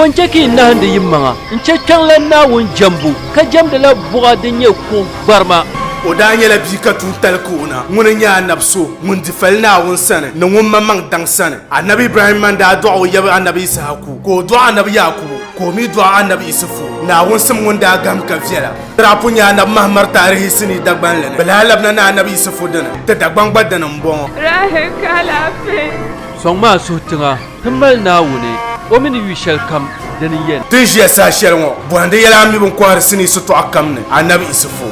Bɔ n-chɛ ka yi nahindi yimaŋa n-chɛ Kpiɔŋlan Naawuni jɛmbu, ka jɛmdila buɣa din nyɛ kuɣ gbarima? O daa nyɛla bia ka tuuntali ka o na. Ŋuni n-nyɛ anabi so ŋun di fali Naawuni sani ni ŋun maŋmaŋ daŋ sani. Anabi Ibrahimma n-daa dɔɣi o yaba anabi Yisahaku, ka o dɔɣi anabi Yaakubu, ka o mi dɔɣi anabi Isufu. Naawuni sim ŋun daa gahim ka viɛla. Di daa pun nyɛ anabi Mahamar taarihi sinii Dagbanli ni. Bɛ lahi labina ni anabi Isufu dini, ti Dagbaŋ gba dini m-bɔŋɔ. Rahi ka alaafee. Sɔŋmi a suhu tiŋa ti mali Naawuni, o mi ni yu shɛlikam dini yɛn. Ti ni ʒiya saha shɛli ŋɔ, bɔhindi yɛla a mi bɛ ni kɔhiri sinii sitɔɣu kam ni, Anabi Isufu.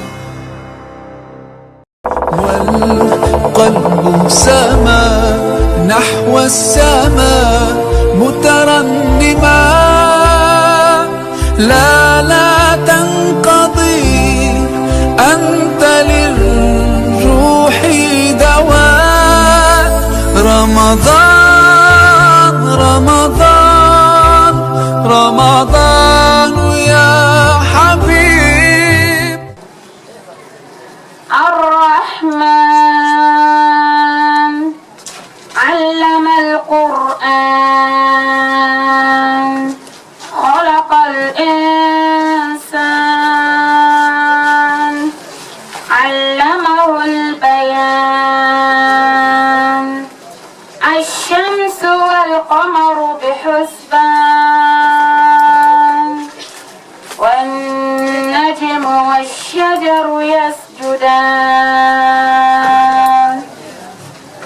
والقلب سما نحو السماء مترنما لا لا تنقضي أنت للروح دواء رمضان رمضان رمضان يا حبيب الرحمن علم القرآن خلق الإنسان علمه البيان الشمس والقمر بحسبان والنجم والشجر يسجدان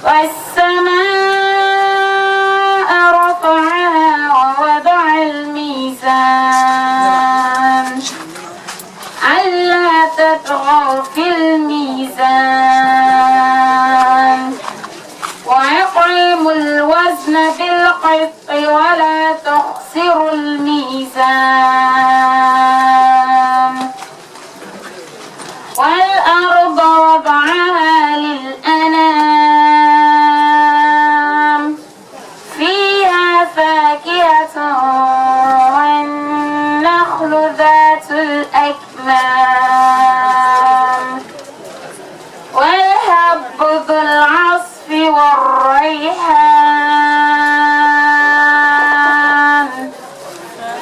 والسماء رفعها ووضع الميزان ألا تطغوا في الميزان وأقيموا الوزن بالقسط ولا تخسروا الميزان والأرض وضعها للأنام فيها فاكهة والنخل ذات الأكمام والحب ذو العصف والريحان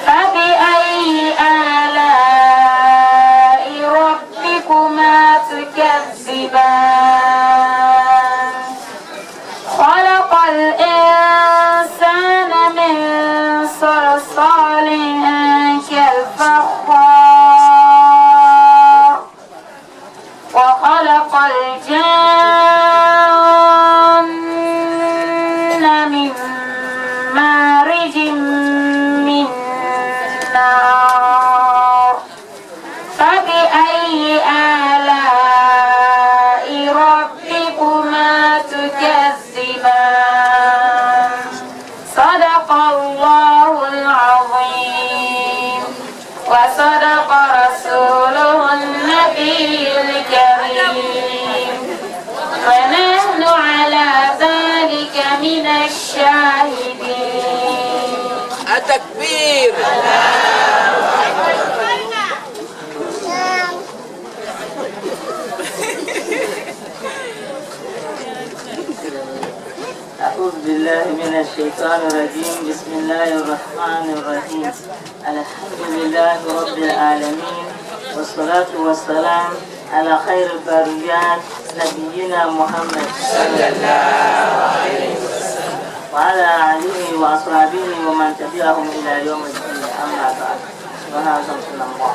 فبأي آلاء ربكما تكذبان خلق الإنسان من صلصال كالفخار وخلق الجان من مارج من نار فبأي آلاء ربكما تكذبان صدق الله العظيم وصدق رسوله النبي الكريم ونحن على ذلك من الشاهدين التكبير أعوذ بالله من الشيطان الرجيم بسم الله الرحمن الرحيم الحمد لله رب العالمين والصلاة والسلام على خير البريات نبينا محمد صلى الله عليه وسلم وعلى آله وأصحابه ومن تبعهم إلى يوم الدين أما بعد سبحانك اللهم الله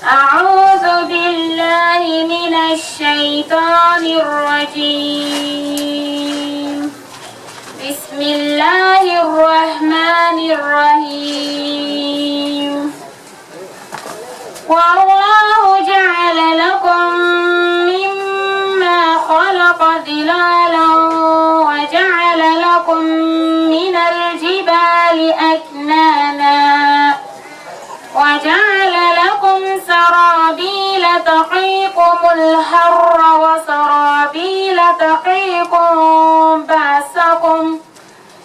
أعوذ بالله من الشيطان الرجيم بسم الله الرحمن الرحيم والله جعل لكم مما خلق ظلالا وجعل لكم من الجبال أكنانا وجعل سرابيل تقيكم الحر وسرابيل تقيكم بأسكم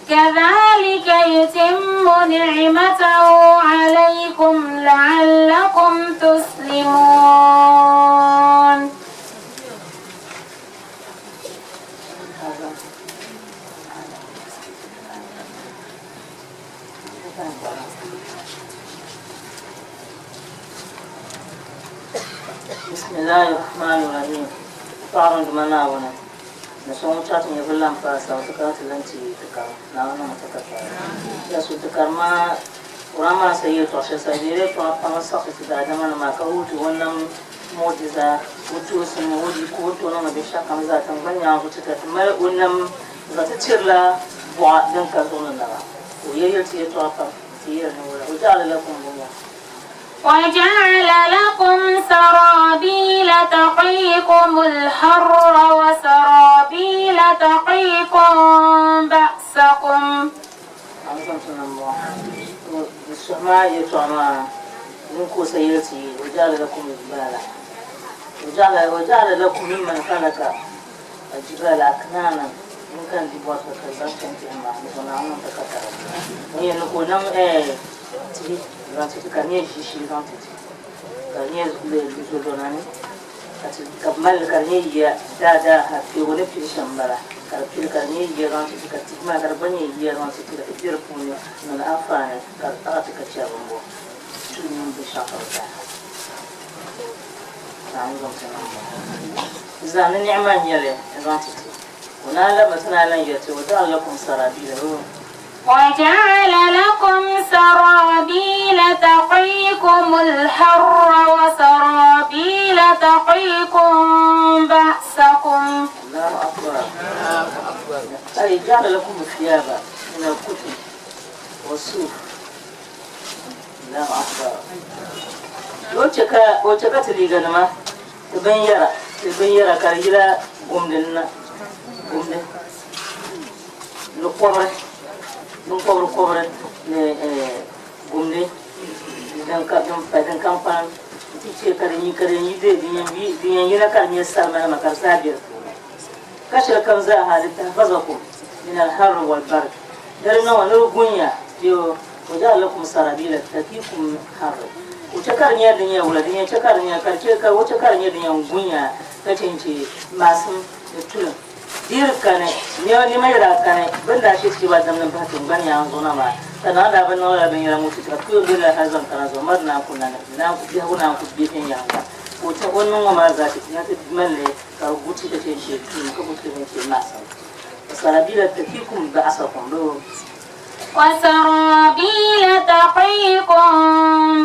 كذلك يتم نعمته عليكم لعلكم تسلمون. بسم الله الرحمن الرحيم. Paɣaba n duma Naawuni ni so ŋun chaɣ ti nyɛ bi lan paai saɣi ti kana ti lan ti ti kari Naawuni niŋ ti ka tari. Ya so ti kari maa Quran maa sa yɛltɔɣ shɛli sa di yɛla yɛltɔɣa pam n saɣisi ti daadamanima ka wuhi ti o nam mu'jiza, o toosim, o yiko, o ni tooi niŋdi binshɛɣukam zaa tiŋgbani nyaangu ti ka ti mali o nam zaŋ ti tirila buɣa din ka zuɣu ni naba. Ka o yɛli ti yɛltɔɣa pam ti yɛli ni wula, وجعل لكم بنيا. وجعل لكم سرابيل تقيكم الحر وسرابيل تقيكم بأسكم. Di suhi maa yɛltɔɣa maa din ka o sa yɛli ti وجعل لكم الجبال وجعل لكم ممن خلق الجبال أكنانا din kan di bɔrisi ka zaŋ chaŋ tihi maa ni so Naawuni ti ka tara n yɛn ni ka o niŋ tihi zaŋ ti ti ka di nyɛ ʒiishee zaŋ ti ti ka di nyɛ zodona ni ka ti ka bi mali ka di nyɛ yiya daadaa ha piɛgu ni pili shɛm m-bala ka di pili ka di nyɛ yiya zaŋ ti ti ka tihi maa ka di gba nyɛ yiya zaŋ ti ti ka ti be di puuni niŋdi anfaani ka di taɣi ti ka chɛri bini bɔ tuhi mini binshɛɣu ka bi zaa Naawuni zaŋ ti niŋ ba zaa ni niɛma n-nyɛ li n-zaŋ ti ti o naan labi ti naan lan yɛli ti وجعل لكم سرابيل وجعل لكم سرابيل تقيكم الحر وسرابيل تقيكم بأسكم. الله أكبر. أي جعل لكم الثياب من الكتب والصوف. الله أكبر. O chɛ ka ti liiganima ti binyɛra ka di yila gumdi na gumdi ni kɔbiri din kɔbiri kɔbiri ni gumdi din ka din pa din kam kpalim ti chɛ ka di ka di yi din yɛn yina ka di nyɛ salima nima ka di zaa bɛ di puuni ka shɛli kam zaa ha litahfazakum min al-harri wal-bard di di niŋ ni di gunya yo وجعل لكم سرابيل تقيكم حر o chɛ ka di nyɛ din nyɛ wula din yɛn chɛ ka di nyɛ ka di chɛ ka o chɛ ka di nyɛ din yɛn gunya ka chɛ n-chɛ maasim ni tulim diri kani nɛma yɛla kani bɛ ni daa she ti ba damdi m-pahi tiŋgbani yaŋ zuɣu na maa ka naa daa bi niŋ lala binyɛra ŋɔ ti ka kuyom be lala hali zaŋ kana zuɣu mari naan ku nani naan ku biɛhigu naan ku be viɛnyɛliŋga ka o chɛ o ni niŋ ŋɔ maa zaa ti ti ti mali li ka di gu ti ka chɛ n-chɛ tulim ka ku ti n-chɛ maasim sarabila takikum ba'asakum bɛ وسرابيل تقيكم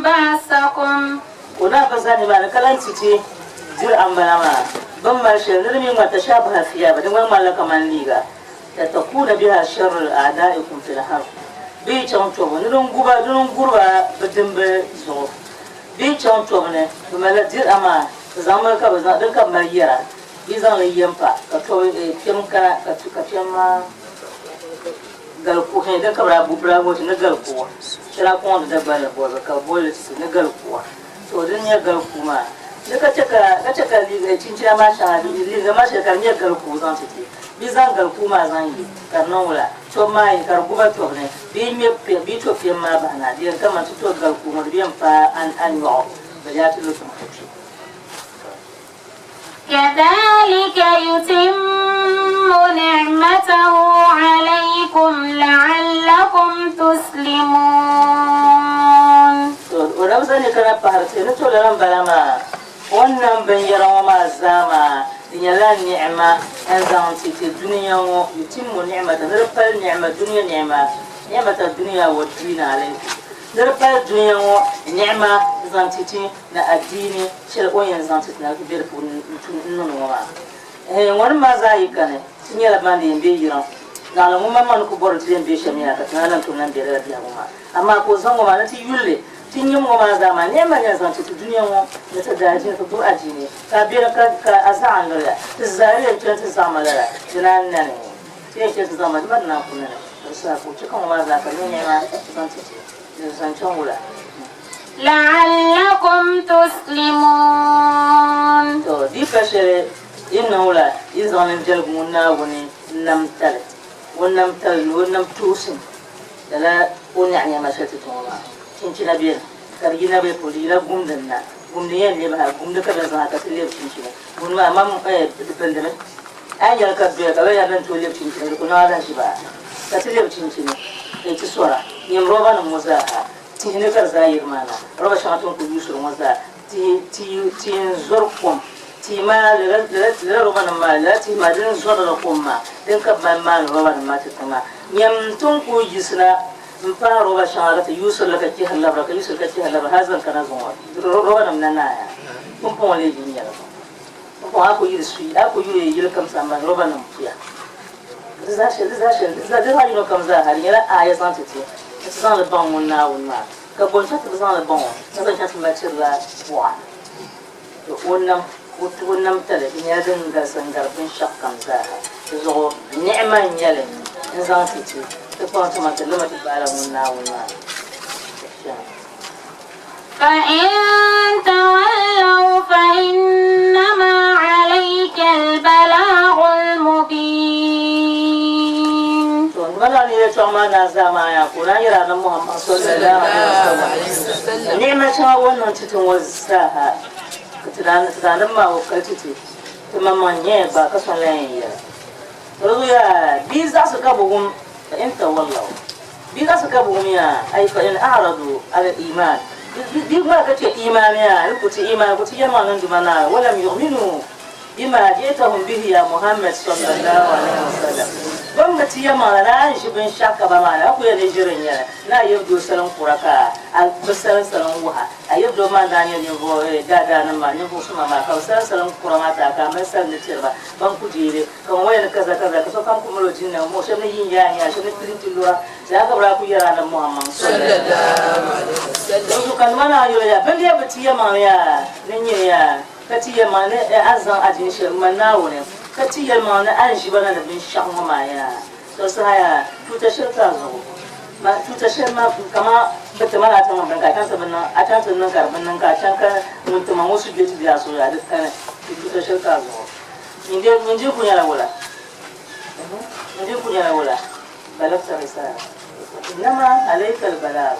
بأسكم. O daa bi zani maa ni ka lan ti ti diri ambala maa bɛ ni mali shɛli ni di mi ŋma tashabaha thiyaba di ŋmani ŋmanila kaman liiga tattaquuna biha sharra a'da'ikum fil harb bɛ yi chaŋ tɔbu ni din guba di ni guriba bɛ dimbi zuɣu bɛ yi chaŋ tɔbu ni bɛ malila diri amaa bɛ zaŋmi ka bɛ zaŋ din ka bɛ mali yɛra bɛ yi zaŋ li ye m-pa ka tɔbu kpɛm kana ka kpɛm maa gali kuhi din ka bɛ daa bo bɛ daa bo ni gali kuɣa shɛli daa kɔŋdi Dagbanli bɔbi ka bɛ boli ni gali kuɣa to din nyɛ gali kuɣa maa ni ka chɛ ka ka chɛ ka liiga chinchina maa shɛŋa liiga maa shɛli ka di nyɛ gali kuɣa zaŋ ti ti bɛ zaŋ gali kuɣa maa zaŋ ye ka di niŋ wula tɔbu maa yi ka di guba tɔbu ni bɛ yi ŋmɛ bɛ yi to piɛm maa bahi na di yɛn kamani ti to gali kuɣa ŋɔ di bi yɛn paai a nyɔɣu bɛ yaa ti lo tiŋ ka kpi. كذلك يتم نعمته عليكم لعلكم تسلمون. O daa zani kana pahiri ti ni to lala m-bala maa o ni nam binyɛra ŋɔ maa zaa maa di nyɛla ni'ima n-zaŋ ti ti dunia ŋɔ yutimmu ni'mata ni di pali ni'ima dunia ni'ima ni'mata dunia wa diina alaykum ni di pali dunia ŋɔ ni'ima zaŋ ti ti ni adiini shɛli o ni yɛn zaŋ ti ti na be di puuni n-niŋ ŋɔ maa ŋɔnim maa zaa yi kani ti nyɛla ban di yɛn be yiriŋ naɣila ŋun maŋmaŋ ni ku bɔri ti yɛn be shɛm nyɛla ka ti naan lan tooi lan be lala biɛhigu maa amaa ka o zaŋ ŋɔ maa ni ti yuli ti nyim ŋɔ maa zaa maa nɛma yɛn zaŋ ti ti dunia ŋɔ ni ti daadiini ti gbubi adiini ka a beni ka a zaɣa n-lɔya ti zaa yɛn chani ti zaɣima lala ti naan nani ti yɛn chani ti zaɣima ti ma di naan ku nani di saha ka o chɛ ka ŋɔ maa zaa ka di nyɛ nɛma zaŋ ti ti di zaŋ chaŋ wula. لعلكم تسلمون. To di pa shɛli yi niŋ la yi zaŋ li viɛligu ŋun Naawuni nam tali, o nam tali ni o nam toosim lala o niɣi nɛma shɛli ti ti ŋɔ maa. Chinchina beni ka di yina bɛ polo, di yina gumdi ni na. Gumdi yɛn lebi ha, gumdi ka bɛ zaŋ ha ka ti lebi chinchina. Gumdi maa mam di bindimi. A yi nyɛli ka di doya ka bɛ yɛn ni tooi lebi chinchini di ku niŋ alahiʒiba ka ti lebi chinchini ti sɔra. Nyam roba nim ŋɔ zaa ha, tihi ni ka di zaa yiri maa na. Roba shɛŋa ti ni kuli yuusiri ŋɔ zaa, tihi tihi tihi n zɔri kom. Tihi maa lala lala roba nim maa lala tihi maa din zɔrila kom maa din ka bi mali maani roba nim maa ti tiŋ maa. Nyam ti ni kuli yiɣisina m paai roba shɛŋa ka ti yuusiri li ka chihiri labira ka yuusiri ka chihiri labira hali zaŋ kana zuŋɔ roba nim na naaya pumpɔŋɔ lee yi nyɛla pumpɔŋɔ a ku yuli suyi a ku yuli yili kam sambani roba nim puya di zaa shɛli di zaa shɛli di zaa yino kam zaa ha di nyɛla aaya zaŋ ti ti ka ti zaŋli baŋ ŋun Naawuni maa ka bɔ n-chaŋ ti bi zaŋli baŋ o ka zaŋ chaŋ ti mali chirila buɣa to o nam o nam tali di nyɛla din galisi n-gari binshɛɣu kam zaa ha di zuɣu ni'ima n-nyɛli n-zaŋ ti ti ti kpaŋ ti maŋ ti limi ti baala ŋun Naawuni maa فإن تولوا فإنما عليك البلاغ المبين. To mana ni yɛltɔɣa maa naa zaa maa yaa ka o naan yɛli Annabi Muhammad sallallahu alaihi wasallam ni'ima shɛŋa o ni niŋ ti ti ŋɔ zaa ha ka ti daa nim maa o kali ti ti ti maŋmaŋ nyɛya gba ka so n-lahi yɛn yɛli to di zuɣu yaa bia zaɣisi ka bi wum fa in tawallaw Bɛ ka so ka bɛ wum ya, ay fa in a'radu ala al-iman, bɛ gba ka chɛ imaani ya, ni ku ti imaani, ku ti yɛlimaŋli ni Duuma Naawuni, wa lam yu'minu bima ji'tahum bihi ya Muhammad sallallahu alayhi wa sallam, bɛ mi bi ti yɛlimaŋli ni a ni ʒi binshɛɣu ka ba maa ni, a ku yɛli ni ʒiri n-nyɛ li, ni a yɛbdoo salin kura ka a bi salin salin wuha, a yɛbdoo maa n-daa nyɛ ninvuɣ daadaanim maa, ninvuɣ suma maa, ka bɛ salin salin kura maa ti a, ka a mali salindi tiri ba, ban ku deei li. Ka ŋɔ yɛli kaza kaza ka sokam ku mali o jini na mo shɛba ni yi n-yaa n-yaa shɛba ni pili nti lura zaa ka bɛ daa ku yɛri Anabi Muhammad Dinzuɣu ka nima naa yɛli ya, Bɛ leei bi ti ya maŋli yaa ni nyini yaa ka ti ya maŋli ni a zaŋ a jini shɛli m-ma Naawuni ka ti yɛlimaŋli ni a ni ʒi ba na ni binshɛɣu ŋɔ maa yaa. Tɔ saha yaa tuuta shɛli ka a zuɣu ma tuuta shɛli ma kaman bɛ ti ma la a ti niŋ bini ka a chaŋ ti bi niŋ a chaŋ ti niŋ ka di bi niŋ ka a chaŋ ka ŋun ti ma ŋɔ su bɛ ti be a suhu yaa di kani tuuta shɛli ka a zuɣu. Nyindi ku nyɛla wula? Nyindi ku nyɛla wula? Balagta risala. Innama alayka albalag.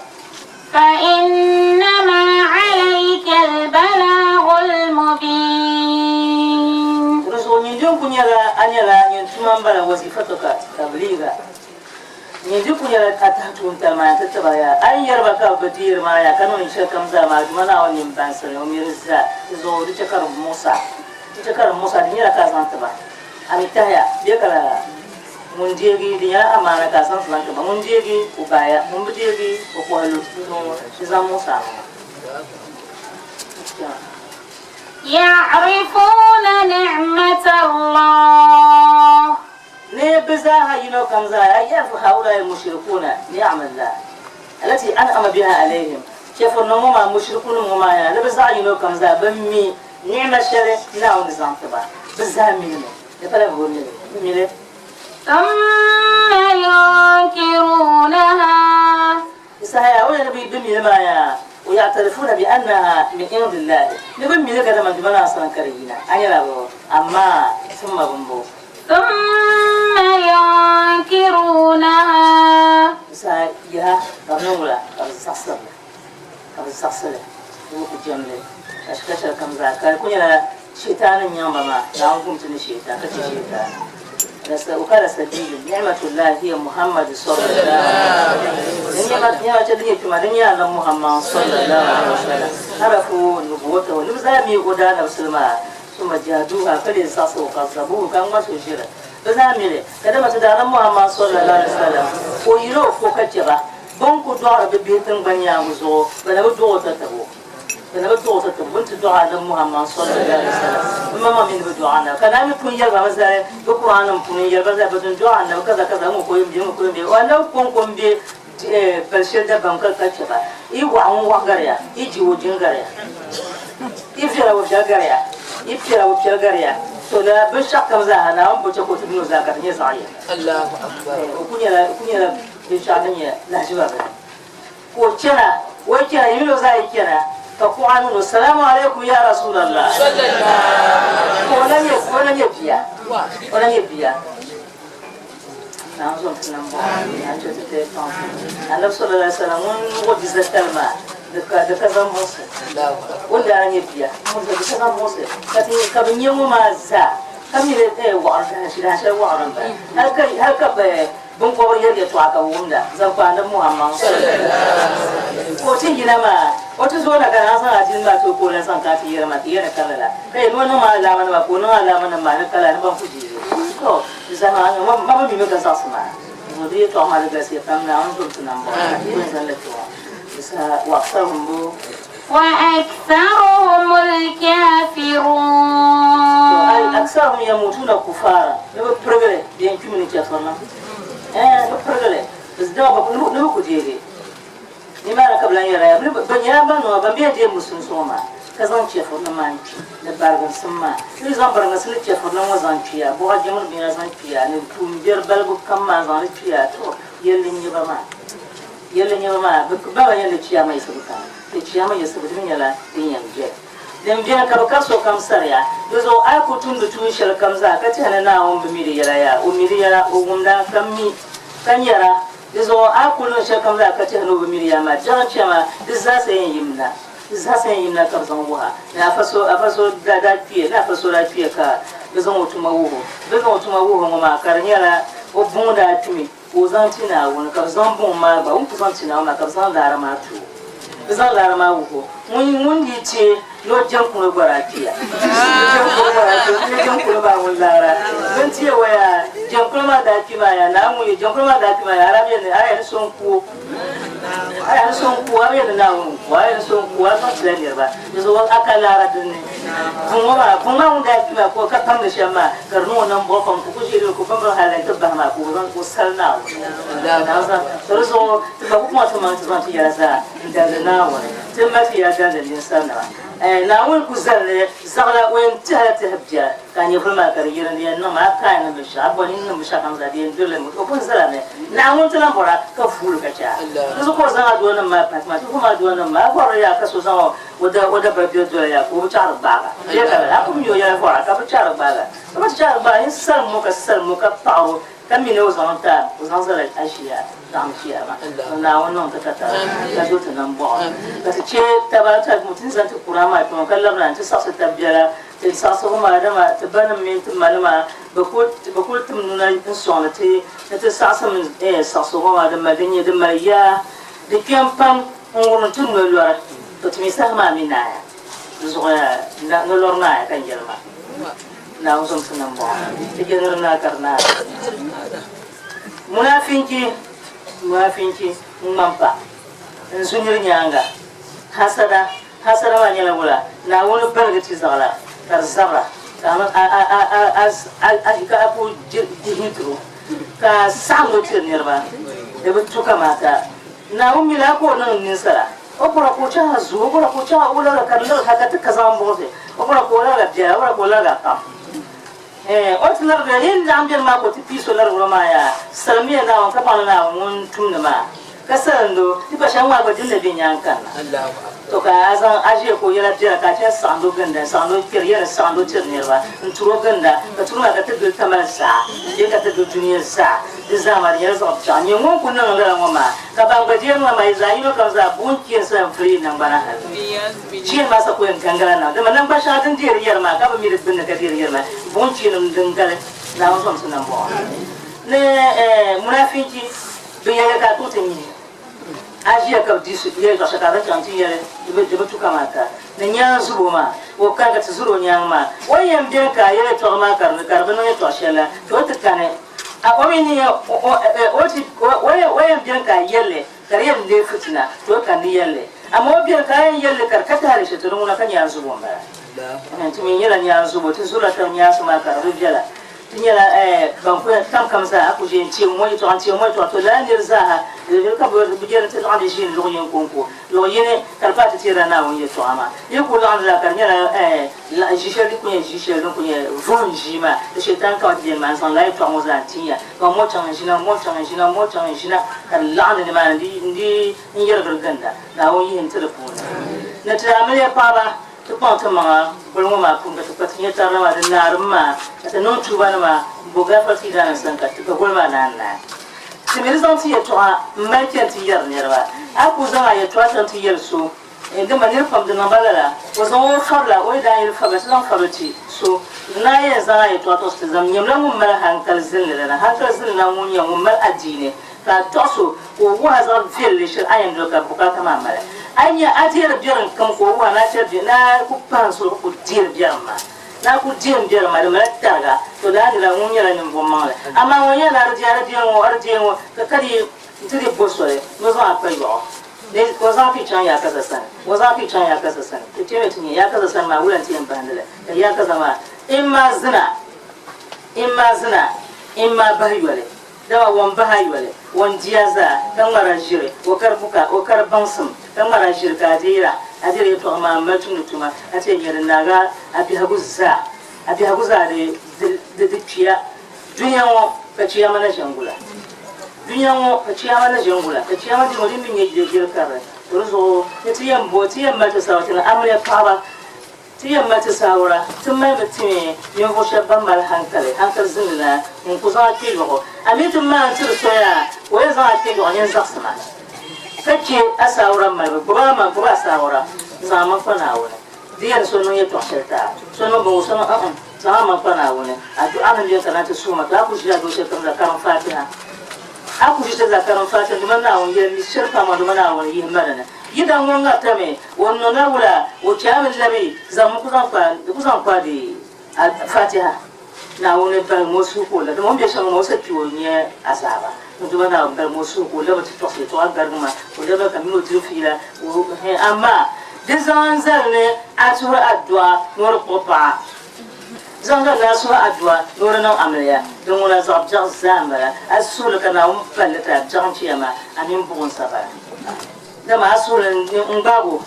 Fa innama alayka albalagul mubin. Di zuɣu nyindi ku nyɛla a nyɛla nyin tuma m-bala wazifatuka tabliiga. Nyindi ku nyɛla a tahi tuuntali maa nti ti ba yaa. A yi yɛri ba ka bɛ bi deeri maa yaa ka niŋ shɛli kam zaa maa, Duuma Naawuni nini baŋsi ni o mi di zaa. Di zuɣu di chɛ ka di muɣis a. Di chɛ ka di muɣis a, di nyɛla ka a zaŋ ti ba. A mi tahiya bee ka lala ŋun deegi, di nyɛla amaana ka a zaŋ ti zaŋ ti ba. Ŋun deegi, o baaya, ŋun bi deegi, o kɔhi lu. Di zuɣu di zaŋ muɣis a maŋa. Ya'rifuuna ni'mata Allah. Ni bɛ zaaha yino kam zaa ay ya'rifu ha'ulaa'i al-mushrikuuna ni'ama Allah allati an'ama biha alayhim, chɛfurinim ŋɔ maa, mushrikunim ŋɔ maa yaa, ni bɛ zaɣ yino kam zaa bɛ mi ni'ima shɛli Naawuni ni zaŋ ti ba, bɛ zaa mi li mi, di pala bɛ bi mi li, bɛ mi li. Thumma yunkirunaha. Di saha yaa, o yɛli ni bɛ mi li maa yaa, wa ya'tarifuuna bi annaha min indillahi, ni bɛ mi li kadama Duuma Naa sani ka di yina, a nyɛla bɛ, amaa thumma bimbo. Thumma yunkirunaha. Di saha yaha ka bɛ niŋ wula? Ka bɛ zaɣisiri li, ka bɛ zaɣisi li, ni bɛ ku jɛm li, ka shikar shɛli kam zaa ka di kul nyɛla Shiitaani n-nyaŋ ba maa, Naawuni kum ti ni shiitaan ka chɛ shiitaan. Wakala sabiili ni'matullahi hiya Muhammad sallallahu alaihi wasallam. Ni'ma chɛ din nyɛ kpɛma din nyɛ Annabi Muhammad sallallahu alaihi wasallam. Arafu nubuwatahu ni bɛ zaa mi o daanabisili maa, summa jahaduha ka leei zaɣisi o kazzabuhu ka ŋma so ʒiri. Bɛ zaa mi li kadama ti Daanab Muhammad sallallahu alaihi wasallam o yila o ko ka chɛ ba. Bɛ ni ku dɔɣiri bɛ bihi tiŋgbani yaaŋa zuɣu, bɛ na bi dɔɣi o tatabo. Bɛ na bi dɔɣi o tatabo, bɛ ni ti dɔɣi Annabi Muhammad sallallahu alaihi wasallam, bɛ maŋmaŋ mi ni bɛ dɔɣi Annabi. Ka Naawuni pun yɛli ba mi zali bɛ Kur'aanim puuni n-yɛli ba zali bɛ din dɔɣi Annabi kaza kaza, ŋɔ ko yɛn be, ŋɔ ko yɛn be. O Annabi kɔŋko m-be pali shɛli dabam ka ka chɛ ba. Yi waɣa ŋun waɣa gari ya, yi ji o jin gari ya, yi viɛla o viɛli gari ya, yi piɛla o piɛli gari ya. To lala binshɛɣu kam zaa ha Naawuni bo chɛ ka o ti niŋ o zaa ka di nyɛ zaɣ yini. O ku nyɛla binshɛɣu din nyɛ lahiʒiba bini. Ka o chana. O yi chana, yi mini o zaa yi chana, ka kuɣa niŋ o, Salaamu alaikum ya Rasulallah. Ka o na nyɛ, ka o na nyɛ bia, o na nyɛ bia. Naawuni zom ti nam bɔɣa, a ni chɛ ti tɛi kpaŋsi. Anabi sallallahu alaihi wasallam ŋun wuɣi di zitali maa, di ka, di ka zaŋ buɣisi. O ni daa na nyɛ bia, ŋun di ka zaŋ buɣisi. Ka ti, ka bɛ nyɛ ŋɔ maa zaa, ka mi ni waɣiri dahin, dahin shɛli waɣiri m-bala. Hali ka, hali ka bɛ Binkɔbiri yɛri yɛtɔɣa ka bɛ wumda zaŋ kpa Anabi Muhammad. Ka o ti yina maa, o ti zooi na ka naan zaŋ adiini maa ti o ka o lan zaŋ kana ti yɛri ma, ti yɛri ni ka lala. Ka yɛli ni o niŋ ma alaamanima ka o niŋ alaamanima maa ni ka lala ni ban ku deei li. Tɔ! Di zaa maa, ma bi mimi ka zaɣisi maa. Zuɣu di yɛtɔɣa maa di galisiya pam, Naawuni zom ti nambɔɣu ka ti yɛn zaŋ li ti o. Di saha wa aktharuhum bu. Wa aktharuhumul kafirun. To ai aktharuhum yamutuna kufara, ni bɛ pirigi li bɛ yɛn kpimi ni chɛfurinim. Ɛɛn, bɛ pirigi li, bɛ dama bɛ ni bɛ ku deegi. Nimaani ka bɛ lan yɛra ya, bɛ nyɛla ban nima ban bɛ yɛn deei musulinsi ŋɔ maa, ka zaŋ chɛfurinim maa n-kpi ni bariginsim maa. Bɛ yi zaŋ bariginsim ni chɛfurinim ŋɔ zaŋ kpi ya, buɣa jɛmdi binyɛra zaŋ kpi ya, ni tuumbiɛri balibu kam maa zaŋ li kpi ya, to yɛlli n-nyɛ ba maa. Yɛlli n-nyɛ ba maa, bɛ ba yɛn ni chiyaama yiɣisibu kani, ti chiyaama yiɣisibu di mi nyɛla din yɛn viɛli. Din viɛli ka bɛ kari sokam sariya, di zuɣu a yi kul tumdi tuun shɛlikam zaa ka tɛhi ni Naawuni bi mi di yɛla yaa, o mi di yɛla, o wumda ka mi ka nyara, di zuɣu a yi kul niŋ shɛlikam zaa ka tɛhi ni o bi mi di yɛla maa, biɛɣu n-chɛ ma, di zaa sa yɛn yimna, di zaa sa yɛn yimna ka bɛ zaŋ wuh a. Ni afa so, afa so daa kpiya, ni afa so daa kpiya ka bɛ zaŋ o tuma wuh o. Bɛ zaŋ o tuma wuh o ŋɔ maa ka di nyɛla o buŋ daa kpimi. Ka o zaŋ ti Naawuni, ka bɛ zaŋ buŋ maa gba, o ni ku zaŋ ti Naawuni maa, ka bɛ zaŋ laara maa ti o. Bɛ zaŋ laara maa wuhi o, ŋun ŋun yi ti ni o jɛm kuno gba daa kpiya. O jɛm kuno gba daa kpiya, o jɛm kuno maa ŋun laara. Bɛ ni ti yɛli o yaa, jɛm kuno maa daa kpi maa yaa, Naawuni ŋun yɛ jɛm kuno maa daa kpi maa yaa, a daa bɛ ni, a yɛli ni so n-ku o. A yɛli ni so n-ku o, a bi yɛli ni Naawuni n-ku o, a yɛli ni so n-ku o, a zaŋ tila niriba. Di zuɣu a ka laara din ni. Buŋ ŋɔ maa, buŋ maa ŋun daa kpi maa ka o ka pamdi shɛm maa, ka di niŋ o nambɔɣu pam ka o ku ʒiɛli o ka o pam pam hali nti bahi maa ka o zaŋ o sali Naawuni. Naawuni zaŋ to di zuɣu ti gba ku kpaŋ ti maŋ ti zaŋ ti yɛla zaa n-dalindi Naawuni. Ti mali ti yɛla dalindi ninsalinima. Ɛɛh, Naawuni ku zali ni zaɣila o yɛn tɛhila tɛhi biɛla ka a nyɛvuli maa ka di yiri di yɛn niŋmi a ka a ni niŋ binshɛɣu, a bɔri ni niŋ binshɛɣu kam zaa di yɛn doli li mi. O pun zalimi Naawuni ti lan bɔra ka vuuli ka chɛ a. Di zuɣu ka o zaŋ aduanim maa pahi ti maa, ti vuhim aduanim maa, a bɔri yaa ka so zaŋ o O da o dabari biɛri dola ya ka o bi chaɣiri gbaaga. Bee ka lala, a ku mi o yɛla vɔra ka bi chaɣiri gbaaga. Ka bi ti chaɣiri gbaaga, yin salim o ka salim o ka paɣir o ka mi ni o zaŋ ti a, o zaŋ zali a ʒiya laɣim ʒiya maa. Ka Naawuni niŋ ti tatabo ka zo ti nambɔɣu. Ka ti chɛ taba ti ti ni zaŋ ti Kuran maa kpɛŋɔ ka labina nti saɣisi tab biɛla. Ti saɣisigu maa dama ti banim mini ti manima bɛ kul tim nuna n-sɔŋdi ti ni ti saɣisim saɣisigu maa din mali din nyɛ din mali yaa, di kpɛm pam. N wurim ti nolɔri, to ti mi saha maa mi naaya. Di zuɣu ya nolɔri naaya ka n yɛli maa. Naawuni zom ti nambɔɣu. Ti je ni di naai ka di naai. Munafinchi, munafinchi, n ŋmani pa, n zu nir nyaaŋa. Hasada, hasada maa nyɛla wula? Naawuni baligi ti zaɣila ka di zabira ka a ka a ku dihi tiri o ka saɣiŋ o tiri niriba. Di bi tu kamaata Naawuni mi laa ka o niŋ ninsala, o bɔra ka o chaŋ a zuɣu, o bɔra ka o chaŋ a o lariga ka di lari hal ka ti ka zaŋ buɣisi, o bɔra ka o lariga biɛla, o bɔra ka o lariga pam. Ɛɛn, o ti larigira, yi laɣim beni maa ka o ti pii so larigiri maa yaa, salimiya Naawuni ka baŋ ni Naawuni ŋun tumdi maa ka salind o, di pa shɛm ŋmaa gba din na be nyaaŋ kanna. To ka a zaŋ a ʒiya ka o yɛla biɛla ka a chani saɣind o ginda, n-saɣind o kpɛri yɛli n-saɣind o tiri niriba, n-turi o ginda, ka turi maa ka ti gili Tamale zaa bee ka ti gili dunia zaa. Di zaa maa di nyɛla zaɣ biɛɣu. Nyɛ ŋun ku niŋ lala ŋɔ maa, ka ban gba deeri ŋɔ maa yi zaa yino kam zaa buɣim kpeen sa n-vuri yi naŋgbana hal. Kpeen maa sa ku yɛn gangala na, dama naŋgban shɛŋa din deeri yɛri maa ka bɛ mi di gbunni ka deeri yɛri maa, buɣim kpeenim din gali Naawuni zom ti nambɔɣu ni munaafinchi bɛ yɛliya ka a tuɣi ti nyihi. A ʒiya ka bɛ di yɛli zaɣ shɛli ka a zaŋ chaŋ nti yɛli di bi tu kamaata ni nyaŋ zubo maa, o kani ka ti zuri o nyaŋ maa. O ni yɛn beni ka a yɛli yɛtɔɣa maa ka di bi niŋ yɛtɔɣ shɛli la, to o ti kani. A o mi ni o ti o yɛn beni ka a yɛli li ka di yɛn leei fitina, to o kani ni yɛli li. Amaa o beni ka a yɛn yɛli li ka di ka tahili shɛli, to di ŋuna ka nyaŋ zubo m-bala. Ti mi nyɛla nyaŋ zubo, ti zurila tab nyaansi maa ka di bi viɛla. Ti nyɛla ban ku yɛn tam kam zaa, a ku ʒe n-teei ŋɔ yɛtɔɣa n-teei ŋɔ yɛtɔɣa, to lala niriba zaaha ka bɛ jɛri nti laɣindi ʒiini luɣ yini kɔŋko, luɣ yini ka di paai ti teerila Naawuni yɛtɔɣa maa. Yi ku laɣindila ka di nyɛla ʒi shɛli di ku nyɛ ʒi shɛli din ku nyɛ vuhim ʒii maa, di Shetani ka bɛ ti beni maa n-zaŋ lala yɛtɔɣa ŋɔ zaa n-tin ya, ka ŋɔ chaŋ n-ʒina, ŋɔ chaŋ n-ʒina, ŋɔ chaŋ n-ʒina, ka di laɣindi nimaani n-di n-yɛrigiri ginda. Naawuni yihi n-ti di puuni. Ni ti amiliya paɣiba Ti kpaŋ ti maŋa goli ŋɔ maa puuni ka ti kpa ti nyɛtarili maa di naarim maa ka ti niŋ tuubanima m-bo gaafara ti yidaana sani ka ti ka goli maa naan naai. Ti mi di zaŋ ti yɛtɔɣa m-mali chani ti yɛri niriba. A ku zaŋ a yɛtɔɣa chaŋ ti yɛli so, dama nir pam di niŋ ba lala, o zaŋ o fabila, o yidaan yili fabila ti zaŋ fabili ti so. Di naan yɛn zaŋ a yɛtɔɣa tɔɣisi ti zaŋ nyamla ŋun mali haŋkali zinli la na. Haŋkali zinli la ŋun nyɛ ŋun mali adiini ka a tɔɣis o ka o wuhi a zaɣ viɛlli shɛli a yɛn doli ka bukaata maa mali. A yi nya a deeri biɛrim kam ka o wuhi a ni a chɛ bɛ ni a ku pahi n suhu ka ku deeri biɛrim maa, ni a ku deem biɛrim maa di mali tariga, to daa nira ŋun nyɛla ninvuɣ maŋli. Amaa ŋun yɛli ni a di deei a di deei ŋɔ, a di deei ŋɔ, ka ka di nti di bo soli ni o zaŋ a kpa yɔɣu ni o zaŋ a pii chaŋ yaakaza sani, o zaŋ a pii chaŋ yaakaza sani. Ti kpɛmi ti nya yaakaza sani maa wula nti yɛn bahindi li, ka yaakaza maa imma zina, imma zina, imma bahi yoli. Dama ŋun bahi a yoli, ŋun di a zaa, ka ŋmar a ʒiri, o kari buka, o kari baŋsim, ka ŋmar a ʒiri ka a deera, a deeri yɛtɔɣa maa m-mali tumdi tuma, a ti yɛn nya di naag a a biɛhigu zaa, a biɛhigu zaa di di di kpiya. Dunia ŋɔ ka chiyaama na ʒe n-gula. Dunia ŋɔ ka chiyaama na ʒe n-gula, ka chiyaama dini ŋɔ din mi nyɛ jilima karili. To di zuɣu ni ti yɛn bo, ti yɛn mali ti sawa ti ni amiliya paɣiba. Ti yɛn mali ti saawara, ti malimi timi ninvuɣ shɛb ban mali hankali, hankali zindi na ŋun ku zaŋ a kpe yɔɣu. A mi ti maani tiri soya, o yɛn zaŋ a kpe yɔɣu nyin zaɣisi ma, ka chɛ a saawara malibu. Gbibi a maŋ, gbibi a saawara n-zaŋ a maŋ kpa Naawuni. Di yɛn so niŋ yɛtɔɣ shɛli ti a, so niŋ bin so niŋ, uh-uh, zaŋ a maŋ kpa Naawuni. Adu'a ni beni ka naan ti suhi ma, to a ku ʒila doo shɛli kam zaa karim Fatiha. A ku ʒi ti zaa karim Fatiha dama Naawuni yɛli mi shɛli pam maa dama Naawuni yihi ma di ni. Yi daŋ ŋɔ ŋaritami, o ni niŋ wula, o chaami labi zaŋmi ku zaŋ kpa di ku zaŋ kpa di Fatiha. Naawuni balim o suhu ka o labi, dama o ni be shɛm ŋɔ maa o sa kpi o nya azaaba. Ni dama Naawuni balim o suhu ka o labi ti tɔɣisi yɛtɔɣa garigi maa, ka o labi ka mini o diri fiila, o hɛn amaa di zaŋ n zali ni a suhiri adua ni o di kpuɣi paɣa. Zaŋ ka naa suhi adua ni o di niŋ amiliya, din ŋuna zaɣ biɛɣu zaa m-bala. A suhiri ka Naawuni palli ti a biɛɣu n-chɛ ya maa, a mini buɣim sabara. Dama a suhuri n-gbaag o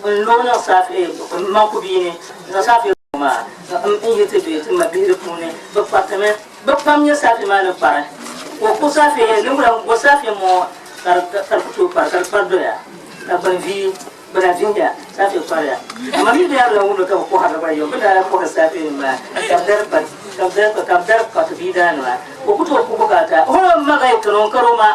n-lo o niŋ saafe maŋku bia ni, n-zaŋ saafe maa n-yihi ti be ti mabihi di puuni. Bɛ kparitimi, bɛ pam nyɛ saafe maa ni kpari, ka o ku saafe ni wula m-bo saafe mɔɔ ka di ku tooi kpari, ka di kpari doya, ka gbani vie bɛ na vihiya saafe kpariya. Amaa mi bɛ yaa bi lan wumdi ka bɛ kɔhiri li gba yom, bɛ daa lahi kɔhiri saafenim maa ka bɛ dari kpa, ka bɛ dari kpa, ka bɛ dari kpa ti bia daanima, ka o ku tooi ku bukaata. O ni ma ka yi kani o n-kari o ma.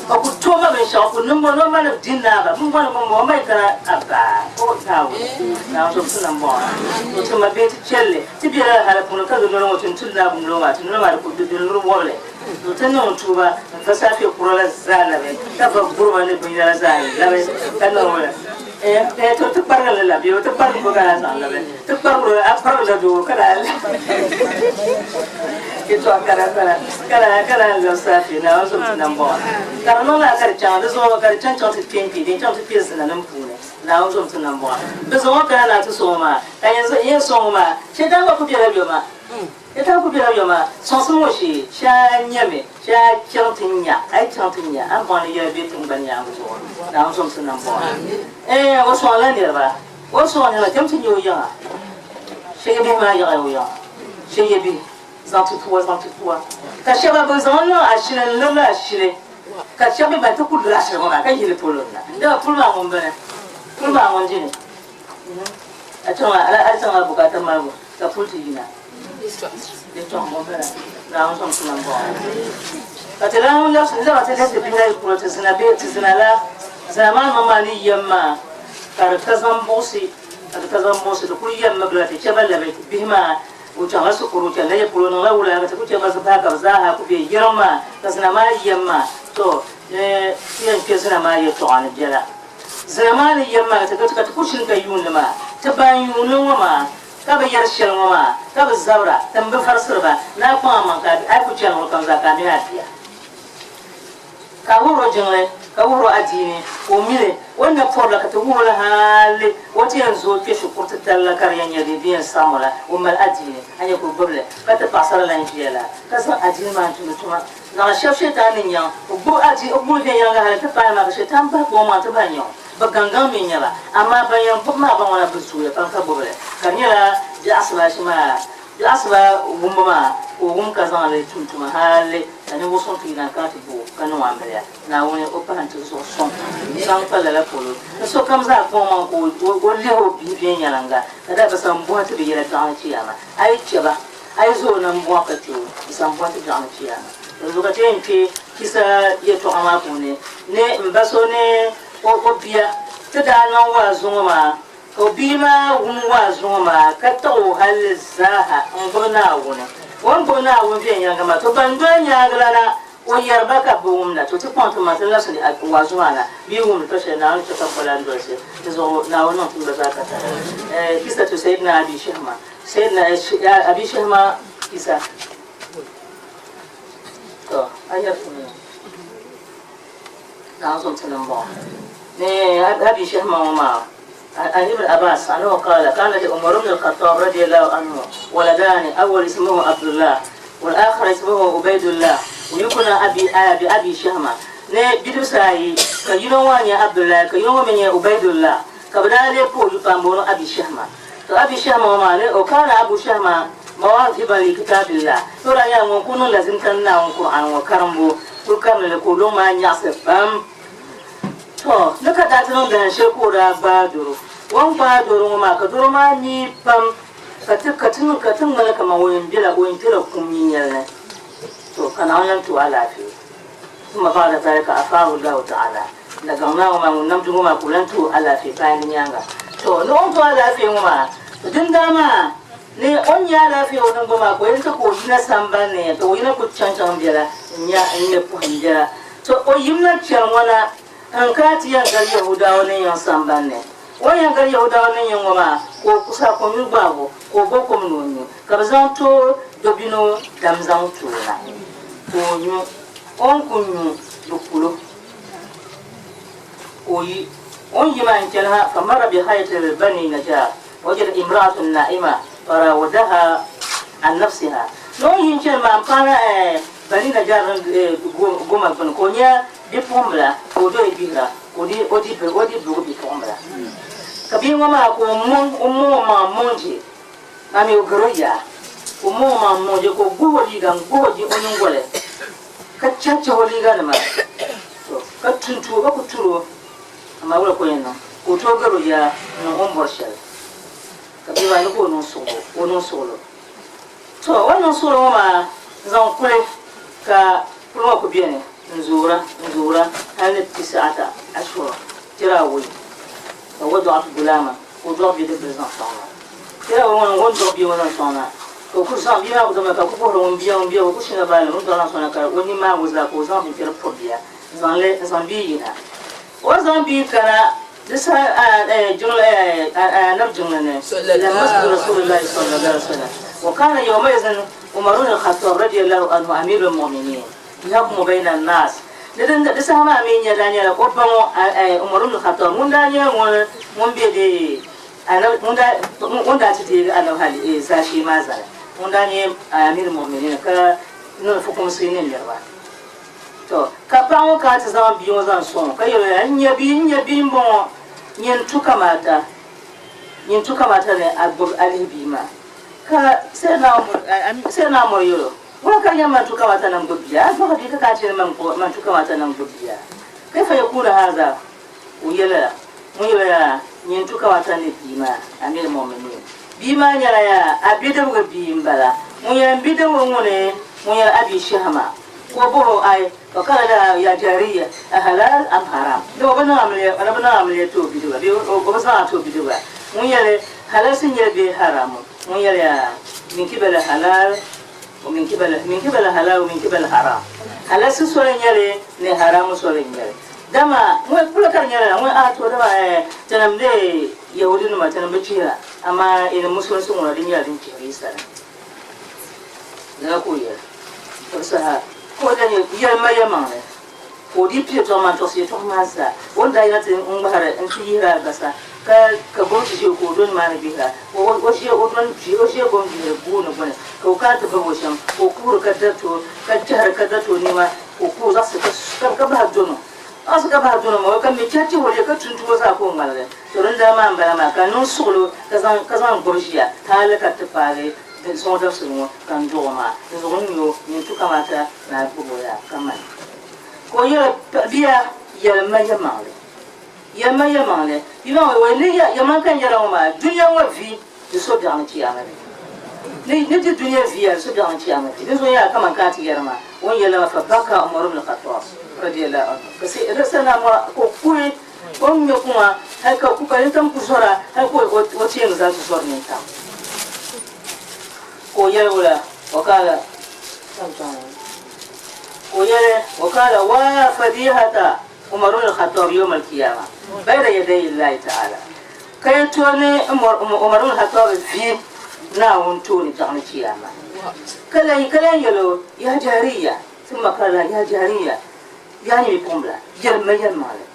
Ka ku tooi ma binshɛɣu ku niŋ o ni o ma ni di naai ba, bimbɔni ŋun o ma yi kana a baa o Naawuni, Naawuni so ti nambɔɣu na. O ti ma bee ti chɛli li, ti bela la hali puuni ka di noli ŋɔ ti ni tuli Naawuni noli maa, ti noli maa di ku di luri wɔbili. To ti niŋ tuuba n-va saafia kura la zaa labi, ka va guruba ni binyɛra zaa labi, ka niŋ wula? Eh, to ti kparigi li la bee ti kparigi ko ka daa zaŋ labi? Ti kparigi a kparigi la doo ka daa yɛtɔɣa kara bala ka daa ka daa labi saafia Naawuni zom ti nambɔɣu ka di niŋ laa ka di chaŋ di zuɣu ka di chaŋ chaŋ ti kpe n-kpe din chaŋ ti kpe zinanim puuni Naawuni zom ti nambɔɣu bɛ zaŋ o kana na ti sɔŋ o maa ka yɛn sɔŋ o maa shɛitan gba ku bela bɛ maa. Di daa ku bela yoma, sɔŋsim ŋɔ shee, shee a nyami, shee a chaŋ ti nya, a yi chaŋ ti nya, a ni bɔŋ ni yɛli be tiŋgbani nyaaŋa zuɣu, Naawuni zomsi nam bɔŋɔ. Ɛɛn, o sɔŋla niriba, o sɔŋ niriba, cham ti nya o yiŋa. Shee bihi maa yaɣiya o yiŋa, shee bihi, zaŋ ti tua, zaŋ ti tua. Ka shɛba bɛ zaŋ o niŋ ashili n-liri li ashili, ka shɛba mi ban ti ku liri ashili ŋɔ maa ka yihi li polo ni na. Dama puli maa ŋun bini, puli maa ŋun dini. A chaŋ a, a chaŋ a bukaata malibu ka puli ti yina. Di tɔŋ ŋɔ bala, Naawuni sɔŋ ti nambɔɣu. Ka ti lan labisi n zaba ti lihiri bihi la yi kuri ti zina bee ti zina la, zina maa niŋ maa ni yɛm maa ka di ka zaŋ buɣisi, ka di ka zaŋ buɣisi, di kuli yɛmmi bila ti chɛ ba labi bihi maa, o chaŋla shikuru, o chanila ya polo, o niŋla wula ka ti ku chɛ ba bahi ka bɛ zaaha ku be yiriŋ maa ka zina maa yɛm maa, to ni ti yɛn kpe zina maa yɛtɔɣa ni biɛla. Zina maa ni yɛm maa ti ka ti ku shini ka yuun li maa, ti ban yuun li ŋɔ maa ka bi yɛri shɛli ŋɔ maa ka bi zabira, ti m-bi varisiri ba ni a kpaŋ a maŋ ka a yi ku chani ŋɔ kam zaa ka a mini a bia. Ka a wuhir o jiŋli, ka wuhir o adiini, ka o mi li. O ni na pɔri la, ka ti wuhi o li hali o ti yɛn zooi kpe shikuru titali la ka di yɛn nyɛ di yɛn saɣim o la, o mali adiini, a nya ka o gbibi li, ka ti paɣisara la n-ʒiya la, ka zaŋ adiini maa n-tumdi tuma. Zaŋ shɛb Shetani ni nyaŋ o gbibi adiini, o gbibi viɛnyɛliŋga hali nti paai maa ka Shetani bahi kpaŋ o maŋa nti bahi nyaŋ o. Bɛ gaŋgaŋ mi n-nyɛ ba, amaa ban yɛn gbibi maa gba ŋɔ na bɛ zooya pam ka gbibi li, ka di nyɛla biɛɣ asibaasi maa Biɛɣ asiba wumbu maa, ka o wum ka zaŋ li tum tuma hali ka ninvuɣ suŋ ti yina n-kana ti bo o ka niŋ o amiliya. Naawuni o pahi nti zuɣu suŋ zaŋ kpa lala polo. Ni sokam zaa kpaŋ omaŋ ka o lihi o bihi viɛnyɛliŋga, ka daa bi sa m-bɔhi ti bɛ yɛla biɛɣuni chiyaama. A yi chɛ ba, a yi zo o nambɔɣu ka chɛ o, bi sa m-bɔhi ti biɛɣuni chiyaama. Dinzuɣu ka ti yɛn kpe kisa yɛtɔɣa maa puuni ni m ba so ni o bia ti daa niŋ waazu ŋɔ maa. Ka o bia maa wum waazu ŋɔ maa ka taɣ o halli zaaha n-gbubi Naawuni. O ni gbubi Naawuni viɛnyɛliŋga maa, to ban doli nyaaŋa la na, o yɛri ba ka bɛ wumda. To ti kpaŋ ti maŋ ti labisi waazu maa na bɛ yi wumdi tɔ shɛli Naawuni chɛ ka bɛ lan dolisi. Di zuɣu Naawuni niŋ ti gba zaa katali. Kisa to Sayyidina Abi Shihma. Sayyidina Abi Shihma kisa. To, a yɛri ti mi. Naawuni zom tinim m-bɔŋɔ. Ni Abi Shihma ŋɔ maa. عن ابن عباس أنه قال كان لعمر بن الخطاب رضي الله عنه ولدان أول اسمه عبد الله والآخر اسمه عبيد الله ويكنى أبي أبي أبي شهمة ne bidibisi ayi ka yino maa nyɛ Abdullahi ka yino ŋɔ mi nyɛ Ubaidullah ka bɛ daa lee pa o yuli pam booni Abi Shahma. To Abi Shahma ŋɔ maa ne o kana Abu Shahma mawaziban li kitabillah to daa nyɛla ŋun kuli niŋ lazimta ni Naawuni Kur'ani ŋɔ karimbu kuli karimli li ka o luŋ maa nyaɣisi pam. Tɔ! Ni ka daa ti niŋ dahin shɛli ka o daa gbaai doro. O ni gbaai doro ŋɔ maa ka doro maa neei pam ka ti ka ti niŋ ka ti ŋmani kaman o yɛn bela o yɛn kpela kum nyinyɛli ni. Tɔ! Ka Naawuni lan ti o alaafee. Summa ba'da zalika afaahu Allahu ta'ala. Lagaŋ Naawuni maa ŋun nam duŋɔ maa ka o lan ti o alaafee paai di nyaaŋa. Tɔ! Ni o ni ti o alaafee ŋɔ maa, tɔ dindaa maa ni o ni nya alaafee o niŋgbuŋ maa ka o yɛn ti ka o yina sambani ni, tɔ o yina kuli chaŋ chaŋ biɛla n-nya n-ŋme pɔhim biɛla. To o yimna chani ŋɔ na n-kana ti yɛn gari Yɛhudiawa ni yiŋ samban ni. O ni yɛn gari Yɛhudiawa ni yiŋ ŋɔ maa, ka o ku saha kɔnyuri gbaabu, ka o bo kom ni o nyu, ka bɛ zaŋ tooi dobino dam zaŋ ti o na ka o nyu. O ni ku nyu di kulo, ka o yi. O ni yi maa n-chani ha, fa marra bi hayati bani Najaar, wajada imra'atun na'ima farawadaha an nafsiha. Ni o ni yi n-chani maa m-paana Bani Najjar goma gbuni ka o nya bipuɣimbila ka o doya gbihira ka o di o di o di biri bipuɣimbila ka bia ŋɔ maa ka o mɔŋ o mɔŋ o maŋa mɔŋ je ami o gari o yaa ka o mɔŋ o maŋa mɔŋ je ka o gbubi o liiga n gbubi o o nyingoli ka chahi chahi o liiga nima to ka tuntu o ka ku turi o amaa wula ka o yɛn niŋ ka o tooi gari o yaa n niŋ o ni bɔri shɛli ka bia maa ni ka o niŋ suɣulo o niŋ suɣulo. To, o ni niŋ suɣili ŋɔ maa n-zaŋ kuli ka kuli ŋɔ kuli beni n-zoora n-zoora hali ni tis'ata ashura tira awɔi ka o dɔɣi gulaama ka o dɔɣi bidibila zaŋ sɔŋ na. Tira awɔi ŋɔ ni o ni dɔɣi bia ŋɔ zaŋ sɔŋ na ka o kuli zaŋ bia maa kuli zaŋ ka o kuli bɔhiri ŋun bia ŋun bia o kuli shina baali ŋun dɔɣi zaŋ sɔŋ na ka o nini maa ŋɔ zaa ka o zaŋ binchɛra pɔbi bia n-zaŋ li n-zaŋ bia yina. O ni zaŋ bia kana Di saha jiŋli Anabi jiŋli ni, ila masjid Rasulillahi sallallahu alaihi wasallam, wa kana yawmaizin Umar ibn al-Khattab radiyallahu anhu amirul mu'minin yahkumu bayna an-nas. Di din di saha maa mi nya daa nyɛla o ba ŋɔ Umar ibn al-Khattab ŋun daa nyɛ ŋun ŋun be di Anabi ŋun daa ŋun daa ti deegi Anabi hali zaashee maa zali ŋun daa nyɛ amirul mu'minin ka niŋ fukumsi ni niriba. To, ka paɣa ŋɔ kana ti zaŋ bia ŋɔ zaŋ sɔŋ o, ka yɛl o ya, N nya bia, n nya bia m-bɔŋɔ, nyin tu kamaata, nyin tu kamaata ni a gbib a lihi bia maa. Ka Sayyidina Umar yɛl o, Wula ka di nyɛ man tu kamaata ni n gbib bia? A dɔɣi bia ka kana ti yɛli man tu kamaata ni n gbib bia? Kaifa yakunu haza? O yɛliya, ŋun yɛl o ya, Nyin tu kamaata ni bia maa, Amir Muminin. Bia maa nyɛla ya, a bidibigi bia m-bala. Ŋun yɛn bidibigi ŋuni? Ŋun yɛli Abi Shahma. Ka o bɔh o, Ai, fa qala laha ya jariya, a halal am haram? Dama o bi niŋ amiliya, o na bi niŋ amiliya ti o bidibiga bee o bi zaŋ a ti o bidibiga. Ŋun yɛli, Halalsi n-nyɛli bee haramu? Ŋun yɛli ya, Min kibali halal wa min kibali, min kibali halal wa min kibali haram. Halalsi soli n-nyɛli ni haramu soli n-nyɛli. Dama ŋun kuli ka di nyɛla ŋun a to dama tinim be Yahudinima tinim bi chihira, amaa ini musulinsi ŋuna di nyɛla din chihiri yi sani. Lala ka o yɛli. Ka di saha ka o daa yɛli ma yɛlimaŋli. Ka o dii pii yɛtɔɣa maa n-tɔɣisi yɛtɔɣa maa zaa. O ni daa yina ti ŋmahiri nti yihiri alibasa, ka ka gom ti ʒe ka o do nimaani gbihira. Ka o ʒe o dɔni bia, o ʒe gom gbihiri gooni gbini, ka o kana ti bib o shɛm, ka o kuhiri ka dariti o, ka chahiri ka dariti o nɛma, ka o kuhi zaɣisi ka ka bahi dɔno. Zaɣisi ka bahi dɔno maa, ka mi chɛhi chɛhi o lee ka tum tuma zaa ka o ŋmaligi. To din daa maa m-bala maa, ka n niŋ suɣilo ka zaŋ ka zaŋ gbubi ʒiya hali ka ti paagi din sɔŋ dabisili ŋɔ ka n dɔɣ o maa. Dinzuɣu n nya o nyin tu kamaata ni a gbib o yaa ka mani. Ka o yɛli bia, Yɛlim ma yɛlimaŋli. Yɛlim ma yɛlimaŋli. Bia maa ŋɔ, ni yɛlimaŋli ka n yɛra ŋɔ maa, dunia ŋɔ vi di so biɛɣu ni chiyaama vi. Ni ni di dunia vi ya di so biɛɣu ni chiyaama vi. Dinzuɣu nyɛla kaman ka a ti yɛri maa, o ni yɛli ma fa baka Umar ibn Khattab radiyallahu anhu. Ka sai di sana maa ka o kuhi o ni ŋme kuŋa hali ka ka nintam ku zɔra hali ka o teemi zaa ti zɔri nintam. Ka o yɛli o la, wa kaala Ka o yɛli, wa kaala waa fadihata Umar ibn Khattab yawm al-qiyama bayna yaday Allahi ta'ala. Ka yɛtɔɣa ni Umar ibn Khattab vi Naawuni tooni biɛɣuni chiyaama. Ka lan yɛli o, Ya jariya, thumma qala ya jariya, yaa nyini bipuɣimbila, yɛlimi yɛlimaŋli,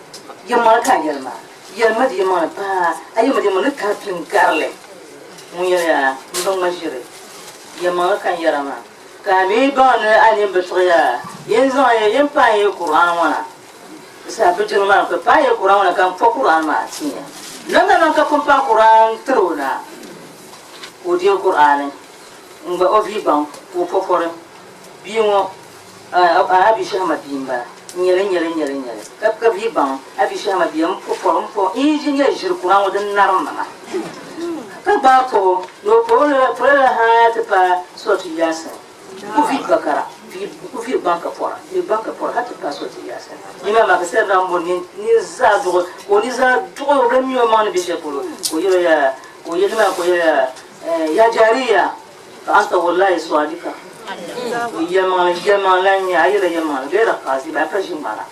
yɛlimaŋli ka a yɛli maa, yɛlimi di yɛlimaŋli paa, a yɛlimi di yɛlimaŋli ni kahi pini garili. Ŋun yɛliya, M bi ŋma ʒiri, yɛlimaŋli ka n yɛra maa. Ka a mi baŋ ni a nini bi tiɣi ya, yin zaŋ ya, yin paai ya Kur'an ŋɔ na. Di saha bidiriba maa ni paai ya Kur'an ŋɔ na ka m po Kur'an maa ti ya. Nanda man ka pun paai Kur'an tiri o na, ka o deei Kur'ani n-gba o vi gbaŋ ka o po pɔri bia ŋɔ, a bi shɛhima bia m-bala, n-nyɛ li, n-nyɛ li, n-nyɛ li, n-nyɛ li. Ka ka vi gbaŋ a bi shɛhima bia m-po pɔri, m-po n yi nyɛ ʒiri Kur'an ŋɔ din narim ma maa. Ka gbaai po ni o polo la hal ti paai Suratu Yaasin, ku vi bakara, ku vi gbaŋ ka pɔra, vi gbaŋ ka pɔra hal ti paai Suratu Yaasin. Nimaani maa ka Sayyidina Umar nini zaa duɣi, ka o nini zaa duɣi o bi lahi mi o maŋ ni be shɛli polo, ka o yɛl o yaa, ka o yɛli nimaani ka o yɛli yaa, Ya jaariya, fa anta wallahi sadiqa. Yɛlimaŋli, yɛlimaŋli lan nyɛ a yɛla yɛlimaŋli, ghayra kaziba, a pa ʒiŋmara.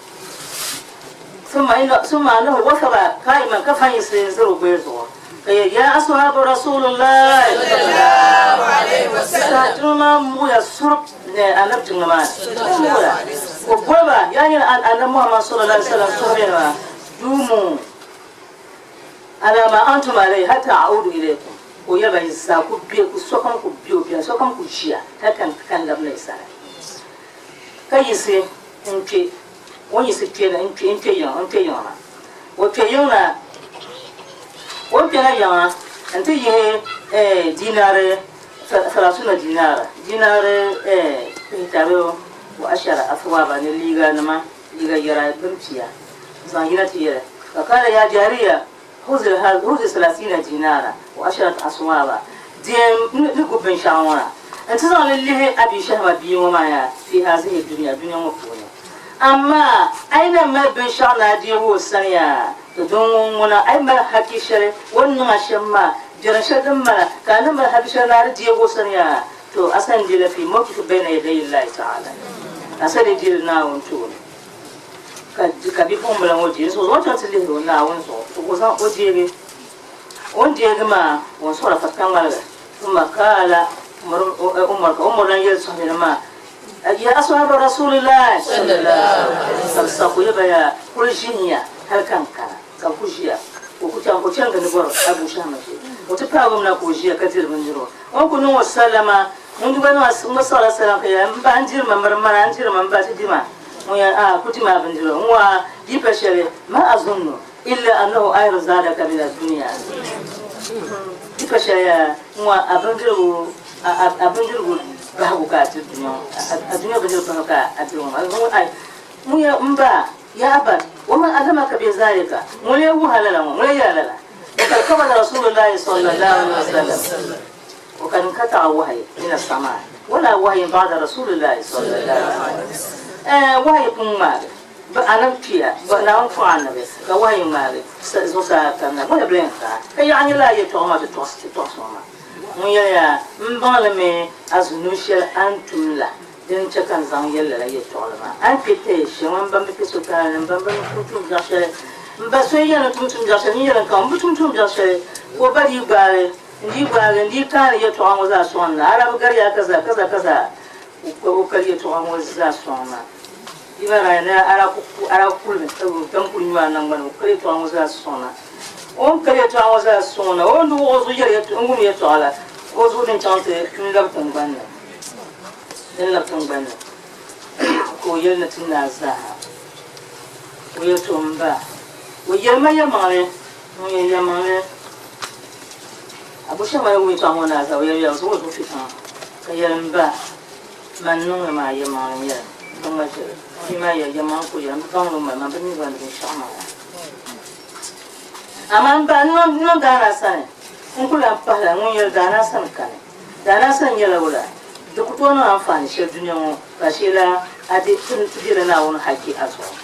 Summa annahu wasaba qaiman ka fa yiɣisi n-zali o gbaya zuɣu ka yɛli, Yaa ashaaba Rasulillahi saha tiŋa maa muɣiya surip ni Anabi tiŋa maa ni muɣiya ka o boli ba, Yaa nyini Anabi Muhammad sallallahu alaihi wasallam suhubɛnima, duumu ala ma antum alayhi hatta a'udu ilaykum ka o yɛli ba, Yi zaa ku be, ku sokam ku be o biɛla, sokam ku ʒiya hali ka n labina yi sani. Ka yiɣisi n-kpe O ni yiɣisi kpe n-kpe n-kpe yiŋa, n-kpe yiŋa maa. O kpe yiŋ na, o ni kpɛla yiŋa nti yihi diinaari salasuna diinaara, diinaari pihitabi wa ashara aswaaba ni liiganima, liiga yɛra din pia zaŋ yina ti yɛli, Ka kaala yaa jaariya, huzi salasiina diinaara wa asharat aswaaba, deem n ni gbubi binshɛɣu ŋɔ na nti zaŋ li lihi a bia shɛhima bia ŋɔ maa yaa fi hazihi dunia, dunia ŋɔ puuni. Amaa a yi na mali binshɛɣu ni a deegi o sani yaa, to din ŋun ŋuna a yi mali haki shɛli o ni niŋ a shɛm maa, biɛrim shɛli din mala ka a ni mali haki shɛli ni a di deegi o sani yaa, to a sa n-deela fi mawkifi bayna yaday Allahi ta'ala, a sa di deeli Naawuni tooni. Ka ka bipuɣimbila ŋɔ deei zuɣu o chaŋ ti lihiri o Naawuni zuɣu ka o zaŋ o deegi. O ni deegi maa, o ni sɔhira ka ka ŋmaligi. Thumma qaala Umar, ka Umar lan yɛli sɔhibinima maa, Ya ashaaba Rasulillahi ka bɛ saɣi ka o yɛli ba, Yaa kuli ʒiniya hali ka n kana. Ka bɛ ku ʒiya ka o ku chaŋ ka o chani gindi bɔri Abu Shahima shee. O ti paagi o mi na ka o ʒiya ka diri bindirigu. O ni ku niŋ o salama, ŋun gba niŋ a ŋɔ saɣila salam ka yɛli, M ba, n diri ma, miri mana, n diri ma, m ba, ti di ma. Ŋun yɛli, Aah, ku dim a bindirigu. N waa di pa shɛli, ma azunnu illa annahu ayru zadaka min ad-dunya. Di pa shɛli yaa, n waa a bindirigu, a bindirigu bahigu ka a diri dunia ŋɔ, a dunia bindirigu bahigu ka a diri ŋɔ maa. Ai, ŋun yɛli, M ba, ya abat, wa man allamaka bi zalika, ŋun lee wuhi a lala ŋɔ, ŋun lee yɛli a lala? Wa kad qabada Rasulullahi sallallahu alaihi wasallam. وقد انقطع وحي من السماء ولا وحي بعد رسول الله صلى الله عليه وسلم وحي pun ŋmaagi bɛ anabi kpiya bɛ Naawuni puɣi anabi ka wahi ŋmaagi zuɣusaa kamina wahi bi len kaai ka yaɣa nyɛ lala yɛltɔɣa maa ti tɔɣisi ti tɔɣisi ŋɔ maa ŋun yɛliya m baŋ li mi a zunubi shɛli a ni tum la din chɛ ka n zaŋ yɛli lala yɛltɔɣili maa a ni kpe tɛi shɛm m ba mi kpe so kaani ni m ba mi tum tuun biɛɣu shɛli m ba so yɛli ni tum tuun biɛɣu shɛli n yɛli n ka m bi tum tuun biɛɣu shɛli ka o ba dii gbaagi N dii gbaagi n dii kaani yɛtɔɣa ŋɔ zaa sɔŋ na. Arabi gariya kaza kaza kaza ka o kali yɛtɔɣa ŋɔ zaa sɔŋ na. Bia maa daa ni a daa kulimi ka tam kuli nyu a naŋgbani o kali yɛltɔɣa ŋɔ zaa sɔŋ na. O ni kali yɛltɔɣa ŋɔ zaa sɔŋ na, o ni wuɣi o zuɣu yɛri n-wum yɛltɔɣa la, o zuɣu din chaŋ ti n-labi tiŋgbani ni. Din labi tiŋgbani ni ka o yɛli ni ti naai zaaha. O yɛli to m ba, o yɛli ma yɛlimaŋli, ŋun yɛn yɛlimaŋli Abu Shɛma ni wum yɛltɔɣa ŋɔ naai zaa, o yɛli ya o zaŋ o zuɣu fi tiŋa ka yɛli m ba, Man niŋli maa yɛlimaŋli n-nyɛli, ka ŋma ʒiri. Bia maa yɛli, Yɛlimaŋli ka o yɛli, m bi baŋ ni o mali ma, m bi mi gba ni binshɛɣu maa. Amaa m ba, n niŋ Daana sani, n ku lan pahila ŋun yɛli Daana sani kani. Daana sani nyɛla wula? Di ku tooi niŋ anfaani shɛli dunia ŋɔ ka sheela a di ti dihila Naawuni haki a zuɣu.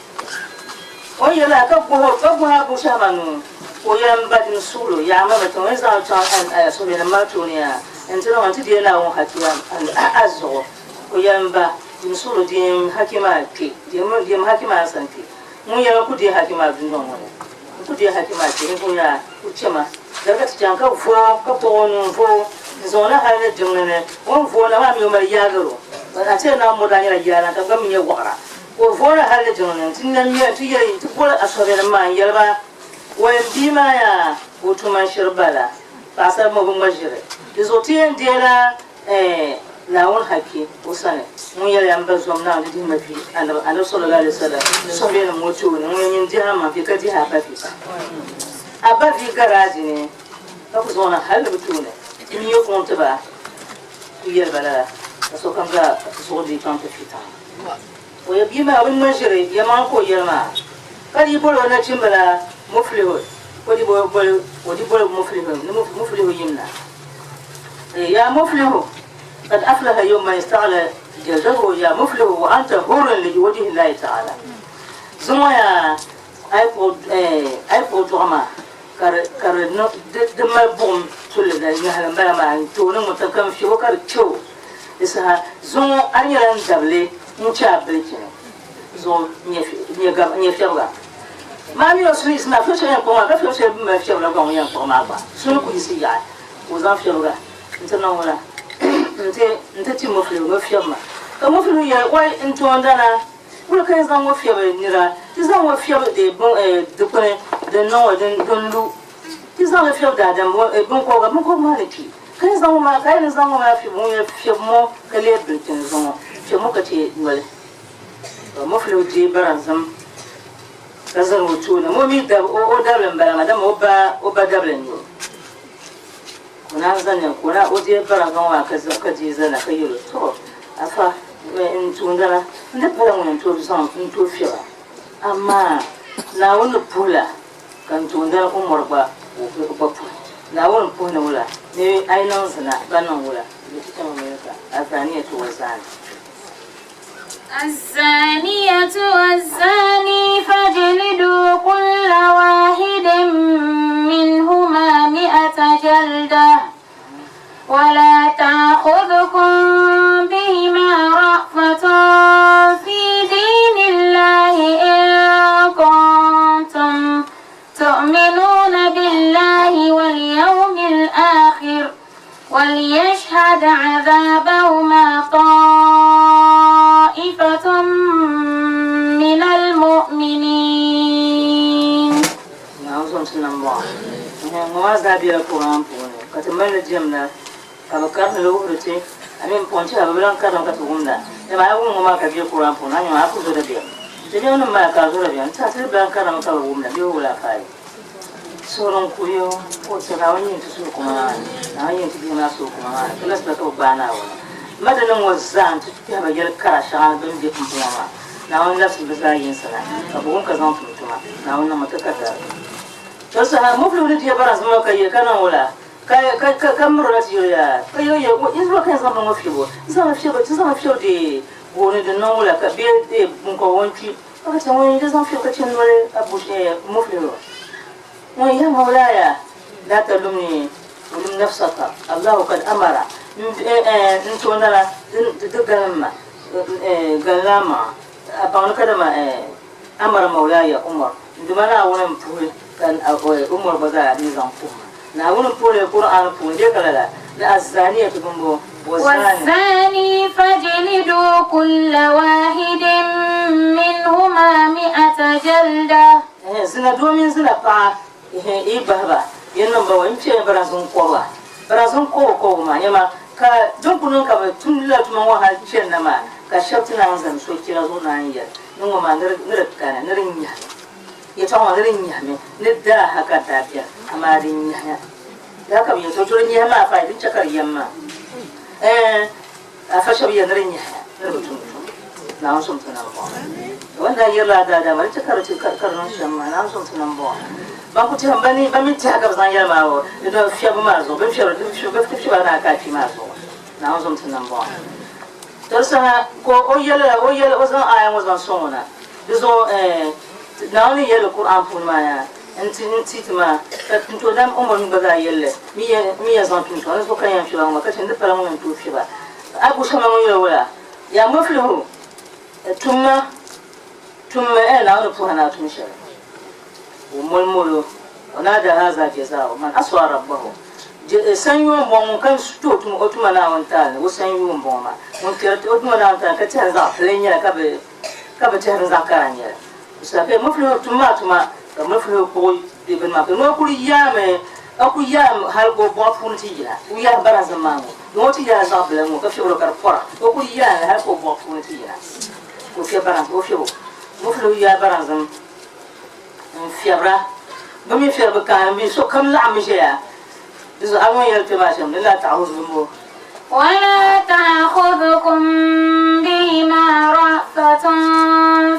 O ni yɛli a ka guh o, ka guhi a bushɛhima nuu, ka o yɛli, M ba, dim suɣilo, yaa ma mi tiŋ o ni zaŋ chaŋ a suhubiɛlim maa tooni yaa nti niŋ nti deei Naawuni haki a zuɣu. Ka o yɛli, M ba, dim suɣilo, deem haki maa kpe, deem haki maa n sani kpe. Ŋun yɛli n ku deei haki maa dundɔŋ ŋɔ ni, n ku deei haki maa kpe, ninvuɣ yaa ku chɛ ma. Dali ka ti chaŋ ka vooi, ka kpuɣ o nuu n-vooi n-zaŋ o na hal ni jiŋli ni. O ni vooi na maa mi o mali yaagir o. A tiri naa mɔri daa nyɛla yaalan ka gba mi nyɛ wɔɣira. Ka o vooi na hal ni jiŋli ni nti na ŋme nti yɛli nti boli asɔbɛnim maa n-yɛli ba, Wɛi m bia maa yaa, ka o tuma n-shiri bala. Paɣisaribila maa bi ŋma ʒiri. Di zuɣu ti yɛn deela Naawuni haki o sani. Ŋun yɛliya, M ba zom Naawuni di dihi ma vi Anabi, Anabi sallallahu alaihi wasallam, suhubɛnim ŋɔ tooni, ŋun yɛn nyin dihi a maŋ vi ka dihi a ba vi. A ba vi garaaji ni ka ku zaŋ na hali ni bɛ tooni n-nyɛ kuŋ ti ba ku yɛli ba lala ka sokam zaa zuɣu dii chaŋ ti fi tiŋa. O ya bia maa o bi ŋma ʒiri yɛlimaŋli ka o yɛli maa ka dii boli o nachimbila Muflihu ka o dii boli o dii boli Muflihu ni Muflihu yim na. Ya Muflihu kad aflaha yawma man istagla jaldahu ya Muflihu wa anta hurun li wajhi Llahi ta'ala. Zuŋɔ yaa a yi kpuɣi dɔɣu maa ka di mali buɣim tulli la nyɛhili m-bala maa n-ti o ni ŋun tiŋ ka n fiɛb o ka di kpe o. Di saha zuŋɔ a nyɛla n dabili n-chɛ a bilichini zuɣu n-nyɛ fiɛbiga. Maa mi o suhu yiɣisi maa, fiɛb shɛli yɛn kpuɣi maa ka fiɛb shɛli bɛ ni mali fiɛbiri la gba ŋun yɛn kpuɣi maa gba suhu ku yiɣisi yaɣi ka o zaŋ fiɛbiga nti niŋ o la nti ti Muflihu ni o fiɛbi ma. Ka Muflihu yɛli, Wai n toondana! Wula ka yi zaŋ ŋɔ fiɛbi nira? Ti zaŋ ŋɔ fiɛbi dikpuni din niŋ o din lu. Ti zaŋ li fiɛbi daadam biŋkɔbiga, biŋkɔbiga maa ni kpi. Ka yi zaŋ ŋɔ maa, ka yi ni zaŋ ŋɔ maa fiɛbi ŋun yɛn fiɛbi mɔ ka leei bilichini zuŋɔ, fiɛbi mɔ ka chɛ noli. Ka mɔfiligu deei baranzim ka zani o tooni. Ŋɔ mi o dabili m-bala maa, dama o ba dabili n-nyɛ o. Ka o naan zani ka o naan o deei baranzim ŋɔ maa ka deei zani ka yɛl o, Tɔ! Afa, n tuundana, n di pala ŋun yɛn tooi zaŋ n tooi fiɛb a, amaa Naawuni ni puhi la ka n toondana Umar gba gba puhi. Naawuni m-puhi ni wula ni a yi niŋ zina ba niŋ wula? Di ti chami America, Azaniyatu wa zani. الزانية والزاني فاجلدوا كل واحد منهما مئة جلدة ولا تأخذكم بهما رأفة في دين الله إن كنتم تؤمنون بالله واليوم الآخر وليشهد عذابهما طائفة من المؤمنين. Naawuni zaŋ ti nam mɔɣu. Ŋɔ maa zaa bela Quran puuni ka ti mali li jɛmda ka bɛ karindi li wuhiri ti. A mi m-puɣi n-chɛ ka bɛ bi lan karimi ka ti wumda. Dama a yi wum ŋɔ maa ka be Quran puuni a nya maa a ku zo dabiɛm. Dabiɛm nim maa ka a zo dabiɛm n-tiɛha ti di lan karimi ka bɛ wumda bee wula faali. Suhuri n-kuli o ka o ti Naawuni nyin ti suhu kuma maa ni, Naawuni nyin ti bihi maa suhu kuma maa ni, ka labisila ka bɛ gbaai Naawuni. Madini ŋɔ zaa nti kpɛhi ba yɛl kara shɛŋa ni bɛ ni be pumpɔŋɔ maa, Naawuni labisi bɛ zaa yinsi na, ka bɛ wum ka zaŋ tum tuma. Naawuni niŋmi ti ka dari. Di saha mɔfiligu ni deei baransi ŋɔ ka ye ka niŋ wula? Ka ka ka miri o na ti yɛl o yaa, ka yɛl o ya, Yinzuɣu ka yɛn zaŋ bini ŋɔ fiɛb o? N zaŋ li fiɛb o, ti zaŋ li fiɛb deei gooni din niŋ wula ka bee deei biŋkɔbigu ŋun kpi. Ka chɛ ŋun yi zaŋ fiɛbi ka chɛ noli muflihu ŋun ya mawlaya la talumni walum nafsaka Allahu kad amara n toondana di galim ma galila maŋa a baŋ ni kadama amara mawlaya Umar n duma Naawuni n puhi ka Umar gba zaa mi zaŋ puhi ma Naawuni n puhili Qur'an puuni bee ka lala ni azaniyatu bimbo والزاني فاجلدوا كل واحد منهما. Zina doo mini zina paɣa yi bahi ba, yin niŋ ba wa, n kpɛmi baransi n-kɔbiga. Baransi n-kɔbi kɔbigu maa, nyama ka din ku niŋ ka bɛ tumdi lala tuma ŋɔ hal chani na maa, ka shɛba ti naan zani sochira zuɣu naan yɛli ni ŋɔ maa ni di kani, ni di nyahimi. Yɛtɔɣa ŋɔ ni di nyahimi, ni daa ha ka di daa beni, amaa di nyahiya. Lala ka bɛ yɛli, To di nyahi maa faai, din chɛ ka di yɛm maa. Ɛɛn, afa shɛba yɛli ni di nyahiya, ni di bi tum tuma. Naawuni som ti nam bɔŋɔ. Bɛ ni daa yɛrila a daadama, di chɛ ka di chɛ ka di niŋ shɛm maa, Naawuni som ti nam bɔŋɔ. Ban ku tɛhim ba ni ba mi tɛha ka bɛ zaŋ yɛli maa o, di dɔn fiɛbu maa zuɣu, bɛ ni fiɛbiri, bɛ ti fiɛbi a ni a ka a kpi maa zuɣu. Naawuni som ti nam bɔŋɔ. To di saha ka o yɛli o yɛli o zaŋ aaya ŋɔ zaŋ sɔŋ o na. Di zuɣu ɛɛn Naawuni ni yɛli Kur'an puuni maa yaa, N-ti n-ti ti maa, ka n-tooi dam Umar mi gba zaa yɛli li, mi yɛn mi yɛn zaŋ tum tuma, di zuɣu ka yɛn fiɛba ŋɔ maa, ka chɛ n di pala ŋun yɛn tooi fiɛba. Abu Shama ŋun yɛli wula, Yaa Muflihu, tumma, tummi ɛɛn Naawuni ni puhi a ni a tum shɛli. O moli molo, o naada haza jazau man aswa rabbahu. Sanyoo m-bɔŋɔ, ŋun kam tooi tum o tuma Naawuni taali ni, o sanyoo m-bɔŋɔ maa. Ŋun kpɛri o tuma Naawuni taali ni ka tɛhiri zaɣ pili n-nyɛli ka bi ka bi tɛhiri zaɣ kara n-nyɛli. Ka Muflihu tum maa tuma, ka Muflihu kpuɣi bɛ bini maa, ka o kuli yaami, o kuli yaami hali ka o bɔɣa puuni ti yina, o yahi baranzim maa ŋɔ, ni o ti yaai zaɣ bila ŋɔ ka fiɛbiri o ka di pɔra, o kuli yaami hali ka o bɔɣa puuni ti yina, ka o fiɛbi baranzim, o fiɛbi o. Muflihu yaai baranzim n-fiɛbira, bɛ mi fiɛbi bɛ kaani mi, sokam laɣimmi ʒɛya, di zuɣu a ni yɛli kpe maa shɛm, di laa taɣibu zuŋɔ. ولا تأخذكم بهما رأفة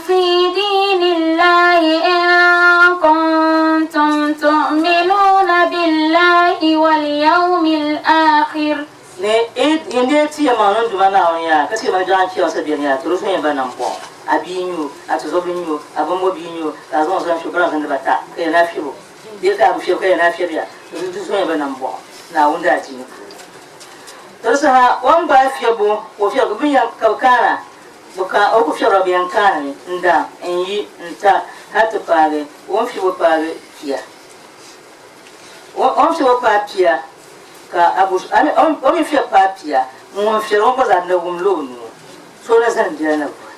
في دين الله إن كنتم تؤمنون بالله واليوم الآخر. Ni n dee ti ya maŋ ni n Duuma Naawuni yaa, ka chɛ ma ni biɛɣu n-chɛ sa beni yaa, to di so yɛn ba nam bɔŋ, a bia n-nyɛ o, a tizɔbili n-nyɛ o, a bɔmbɔ bia n-nyɛ o, ka a zaŋ o zaŋ fiɛbi baranzindi ba ta, ka yɛn a fiɛb o, bee ka a bi fiɛb ka yɛn a fiɛbiya, to di so yɛn ba nam bɔŋ, Naawuni daa ti ni puuni. To di saha o ni gbaai fiɛbbu ka o fiɛbi bɛ yɛn ka bɛ kaana, bɛ ka o ku fiɛbira bɛ yɛn kaanimi n-daŋ n-yi n-ta hal ti paagi o ni fiɛbi paagi pia. O ni fiɛbi paai pia ka Abu o mi fiɛbi paai pia ŋun fiɛri ŋɔ gba zaa ni wumla o nuu so ni zani biɛla ni vuhi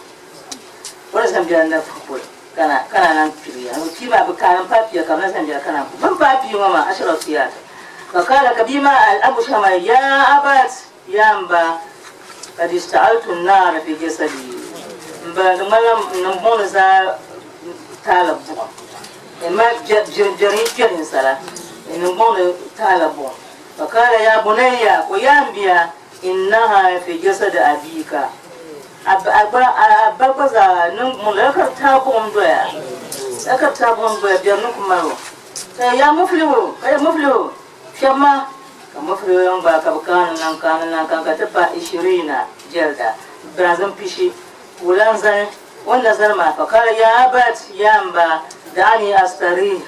o ni zani biɛla ni vuhi polo kana kana na kpiri ya ŋun pii maa bi kaani paai pia ka bi na zani biɛla kana bin paai pii ŋɔ maa ashara siyata ka kala ka bia maa Abu Shama ya abat ya n ba kad ishta'altu n-naara fi jasadi n ba di ŋmanila niŋgbuŋ ni zaa taala buɣim Ma biɛri yi kpɛri ninsala niŋgbuŋ ni taala buɣim. Faqaala ya bunayya, o yaa m bia, innaha fi jasadi abika, a ba gba zaa niŋgbuŋ ni lala ka di taai buɣim doya, lala ka di taai buɣim doya, biɛri ni ku mali o. Ka ya muflihu, ka ya muflihu, fiɛbi ma, ka muflihu yɛn gbaai ka bɛ kaani lan kaani lan kaani ka ti paai ishiriina jalda, biranzim pishi, ka o lan zani. O ni na zani maa, faqaala yaa abat, yaa m ba, da'ani astarih,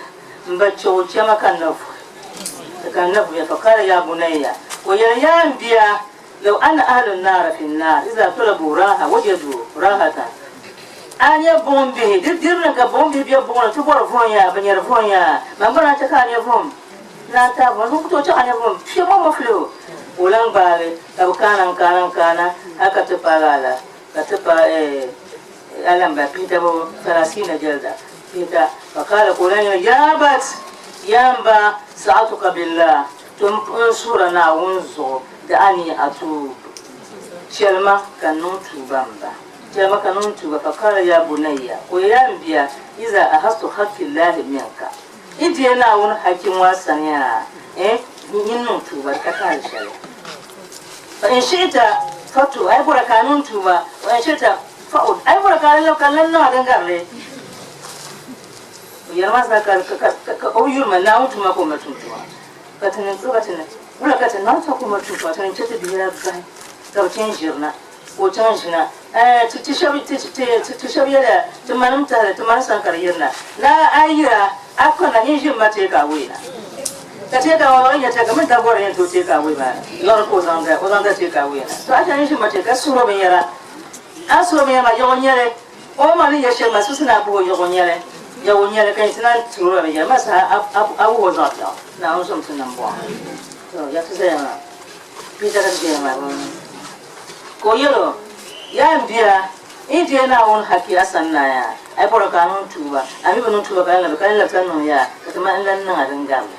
m ba chɛ o chɛ ma ka n na vuhi, ka n na vuhiya, faqaala yaa bunayya, ka o yɛli, yaa m bia, law anna ahlu n-naari fi n-naari iza talabu raaha wajadu raahatan, a nya buɣim bihi, di dirimi ka buɣim bihi be buɣim ni ti bɔri vuhim yaa, bɛ nyari vuhim yaa, man gba naan chɛ ka a nya vuhim, naan taai vuhim, zuŋ ku tooi chɛ ka a nya vuhim, kpe ŋɔ muflihu, ka o lan gbaagi ka bɛ kaana n-kaana n-kaana hal ka ti paagi a la. Ka ti paai alamba pihita bo talasiina jalda pihita. Ka kaala ka o lan yɛli, Yaa abat, yaa m ba, sa'altuka billah, to n suhira Naawuni zuɣu, da'ani atuub, chɛli ma ka n niŋ tuuba m ba, chɛli ma ka n niŋ tuuba. Fa kaala yaa bunayya, ka o yɛli, Yaa m bia, iza ahastu hakki llaahi minka, n deei Naawuni hakki ŋɔ a sani yaa, eh, nyin niŋ tuuba, di ka taali shɛli. Fa in shi'ta fatub, a yi bɔra ka a niŋ tuuba, wa in shi'ta fa'ud, a yi bɔra ka a lan ka lan niŋ a din gari li. O yɛli maa zaa ka ka ka ka o bi yuri ma, Naawuni tuma ka o mali tum tuma. Ka ti niŋ ka ti niŋ wula ka ti Naawuni tuma ka o mali tum tuma, ti niŋ chɛ ti bihi la bahi ka bɛ chaŋ ʒirina, ka o chaŋ ʒina. Ɛɛ ti ti shɛba ti ti ti ti shɛba yɛliya, ti manim tahili, ti mani sani ka di yirina. Ni a yi yira, a kpirina, nyin ʒim ma take away na. Ka take away o nya take mini dabɔri yɛn tooi take away maa liɣiri ka o zaŋ da o zaŋ da take away na. To a chɛ nyin ʒim ma take ka suhiri o binyɛra. A suhiri o binyɛra maa yaɣ o nyɛli o ma ni yɛ shɛli maa susi ni a buhi o yaɣ o nyɛli yaɣ o nyɛli ka yin ti naan tiri o la binyɛra maa saha a a wuhi o zaɣ biɛɣu. Naawuni zom ti nambɔɣu. To ya ti zaya maa. Pita ka ti zaya maa. Ka o yɛl o, Yaa m bia! N yi deei Naawuni haki a sani na yaa, a yi bɔri ka a niŋ tuuba, a mi bi niŋ tuuba ka lan labi ka n labi ka niŋ yaa, ka ti ma n lan niŋ a din gari li.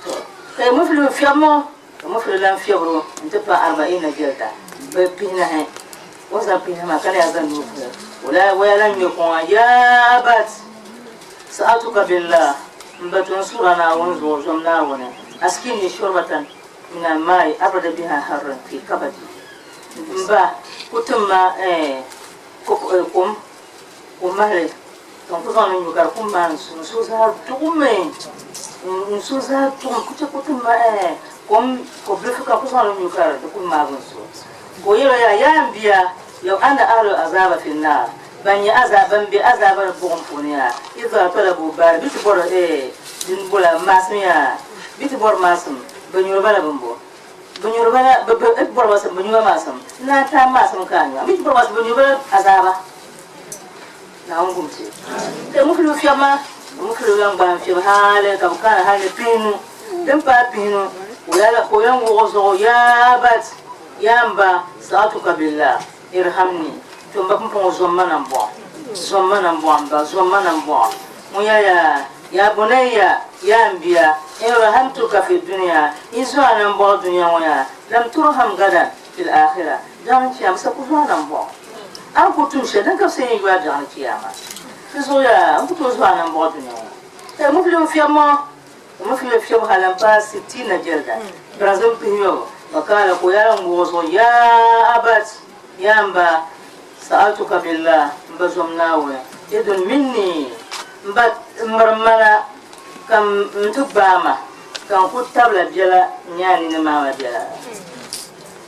To, ka yi mufili bi fiɛbi ŋɔ, ka mufili lan fiɛbiri o nti paai arba'iina jalda, bɛ pihinahi. O ni zaŋ pihinahi maa ka ni yaa zaŋ nuu puhi o la, o yaa lan ŋme kuŋa, Yaa abat! Sa'altuka billah, m ba to n suhir a Naawuni zuɣu, zom Naawuni, askinni shurbatan min al-maai abrada biha harran fi kabadi. M ba, ku tim ma kom, ko mahili ka n ku zaŋ li nyu ka di kum maa n suhu zaa duɣimi, n suhu zaa duɣimi, ku chɛ ku tim ma kom ko bilifu ka n ku zaŋ li nyu ka di kum maagi n suhu. Ka o yɛl o, Yaa m bia, law anna ahlul azaaba fi nnaar, ban nyɛ azaaba, ban be azaaba ni buɣim puuni yaa, idha talabu baari, bɛ ti bɔri din bola maasim yaa, bɛ ti bɔri maasim, bɛ nyuri ba la bimbo. Bɛ nyuri ba la, bɛ bɛ bɔri ba sim, bɛ nyu ba maasim. N naan taai maasim ka a nyu. A mi ti bɔri ba sim, bɛ nyu ba la azaaba. Naawuni gum ti. Ka mufiligu fiɛbi maa, ka mufiligu lan gbaai n-fiɛbi hali ka bɛ kana hali ni pihinu. Din paai pihinu, ka o yɛn wuɣi o zuɣu, Yaa abat, yaa m ba, sa'atuka billah, irhamni, to m ba pumpɔŋɔ zom ma nambɔɣu, zom ma nambɔɣu m ba, zom ma nambɔɣu. Ŋun yɛliya, Yaa bunayya, yaa m bia, in rahamtuka fi dunya, n yi zo a nambɔɣu dunya ŋɔ yaa, lam turham gadan fil aakhira, biɛɣuni chiyaama sa ku zo a nambɔɣu. A ni ku tum shɛli din kabisi yɛn yo a biɛɣuni chiyaama. Di zuɣu yaa, n ku tooi zo a nambɔɣu dunya ŋɔ. Ka mufili o fiɛbi ŋɔ, ka mufili o fiɛbu hali m-paai sittiina jalda, biranzim pihiyɔbu, wa kaala ka o yaa lan wuɣi o zuɣu, Yaa abat, yaa m ba, Sa'altuka billah, m ba zom Naawuni, idun minni, m ba m-miri ma na ka m ti gbaai ma, ka n ku tabila biɛla n-nyɛ a nini maama biɛla,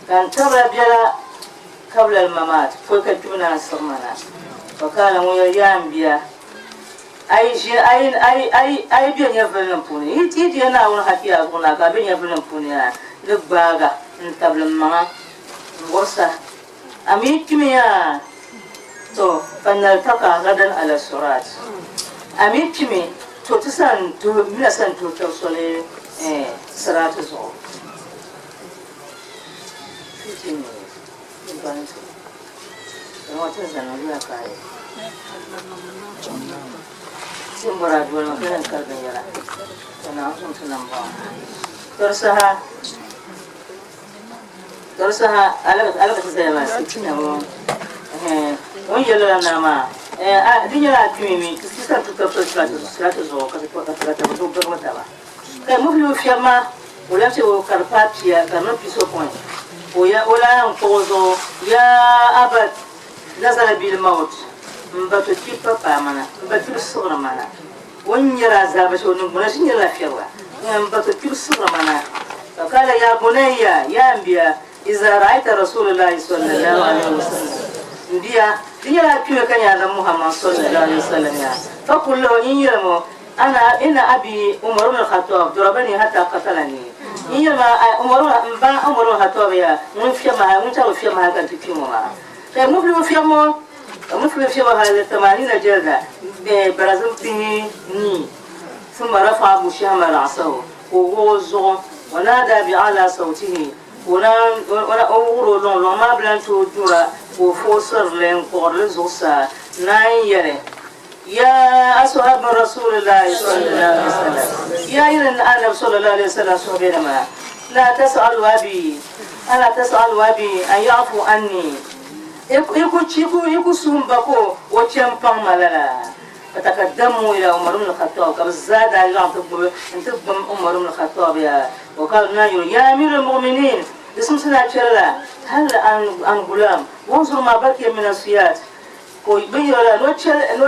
ka n tabila biɛla kabla al-mamaat, pɔi ka kpibu naan siɣi ma na. Fakaala ŋun yɛli, Yaa m bia, a yi ʒi, a yi, a yi, a yi, a yi be nyɛvilinim puuni, yi ti yi deei Naawuni hakiya zuɣu na ka a be nyɛvilinim puuni yaa, ni gbaaga n-tabili m maŋa n-wurisa. A mi kpimi yaa, to fa naltaka gadan ala surat. A mi kpimi, to ti san tuhi, mina san tuhi tabi soli eh, siraati zuɣu. 15 minutes, din balinsi. Dama ti ni zani yuya kaai. Ti ni bɔri a doli ma ka yɛn kali binyɛra, to Naawuni zaŋ ti nam bɔŋɔ. To di saha. Di saha alaka ti zaya maa sitina ŋɔ o ni yɛli lala naa maa di nyɛla a kpimi mi ti sani ti tabi soli sirati zuɣu ka ti tabi zuɣu birigi taba ka mufili o fiɛbi maa o lahi chɛ o ka di paai pia ka di niŋ pisopɔin o lahi kpuɣi o zuɣu yaa abat nazala bil maut m ba to kpi pa paai mana m ba kpibu siɣiri mana O ni nyari azaaba shɛli o niŋgbuna ʒi nyɛla fiɛbiga. M ba to kpibu siɣiri ma na. Faqala ya bunayya, yaa m bia, iza ra'ayta Rasulillahi sallallahu alayhi wa sallam, m bia, di nyɛla a kpimi ka nya Annabi Muhammad sallallahu alayhi wa sallam yaa, faqul lahu, nyin yɛlim o, ana inna abi Umar ibn al-Khattab darabani hatta qatalani, nyin yɛlim a Umar, m ba Umar ibn al-Khattab yaa, ŋun fiɛbi ma hali, ŋun chaŋ o fiɛbi ma hali ka n ti kpi ŋɔ maa. Ka mufili o fiɛbi ŋɔ. Ka mufili fiɛbi hali tamaaniina jalda, barazim pihi nii, thumma rafa'a Abu Shahma ra'sahu, ka o wuɣi o zuɣu, wa naadaa bi'a'laa sawtihi, ka o naan o wuɣiri o luŋ, luŋ maa bi lan tooi dura, ka o foosiri li n-kpuɣiri li zuɣusaa naan yɛli, Yaa asuhaba Rasulillahi sallallahu alaihi wasallam, yaa yini ni Annabi sallallahu alaihi wasallam suhubenima, laa tas'alu abi, ala tas'alu abi an ya'fu anni, Yi ku suhi m ba ka o chɛ m-paŋ ma lala? Fatakadamuu ila Umar ibn al-Khattab, ka bɛ zaa daa laɣim ti gbubi nti gbum Umar ibn al-Khattab yaa, wa qaalu naan yuri, yaa Amiir al-Mu'minin, di simsi ni a chɛri la, hal an gulam, wanzur ma bakiya min as-siyat, ka bɛ yɛl o la ni o chɛli ni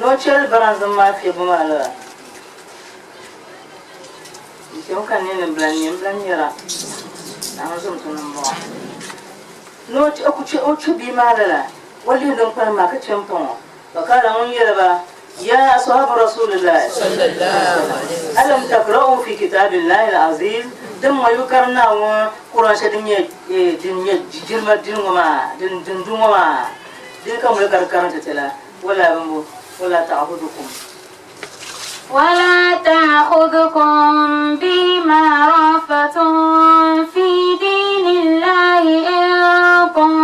o chɛli baranzim maa fiɛbu maa lala. N chɛmi ka nini n bilan nyɛ n bilan nyɛra Naawuni zom ti niŋ bɔŋɔ ni o chɛ bia maa lala o lihi din kpalim maa ka chɛ m paŋ o. Fa kaala ŋun yɛli ba, Yaa asɔhabu Rasulillahi alam takra'u fi kitaabillahi al-aziz din ŋɔ yi bi karim Naawuni Kuran shɛli din nyɛ din nyɛ jilima dini ŋɔ maa din du ŋɔ maa dini ka muli ka di karim ti ti la wala bimbo wala ta'khudukum ولا تأخذكم بهما رأفة في دين الله إن كنتم.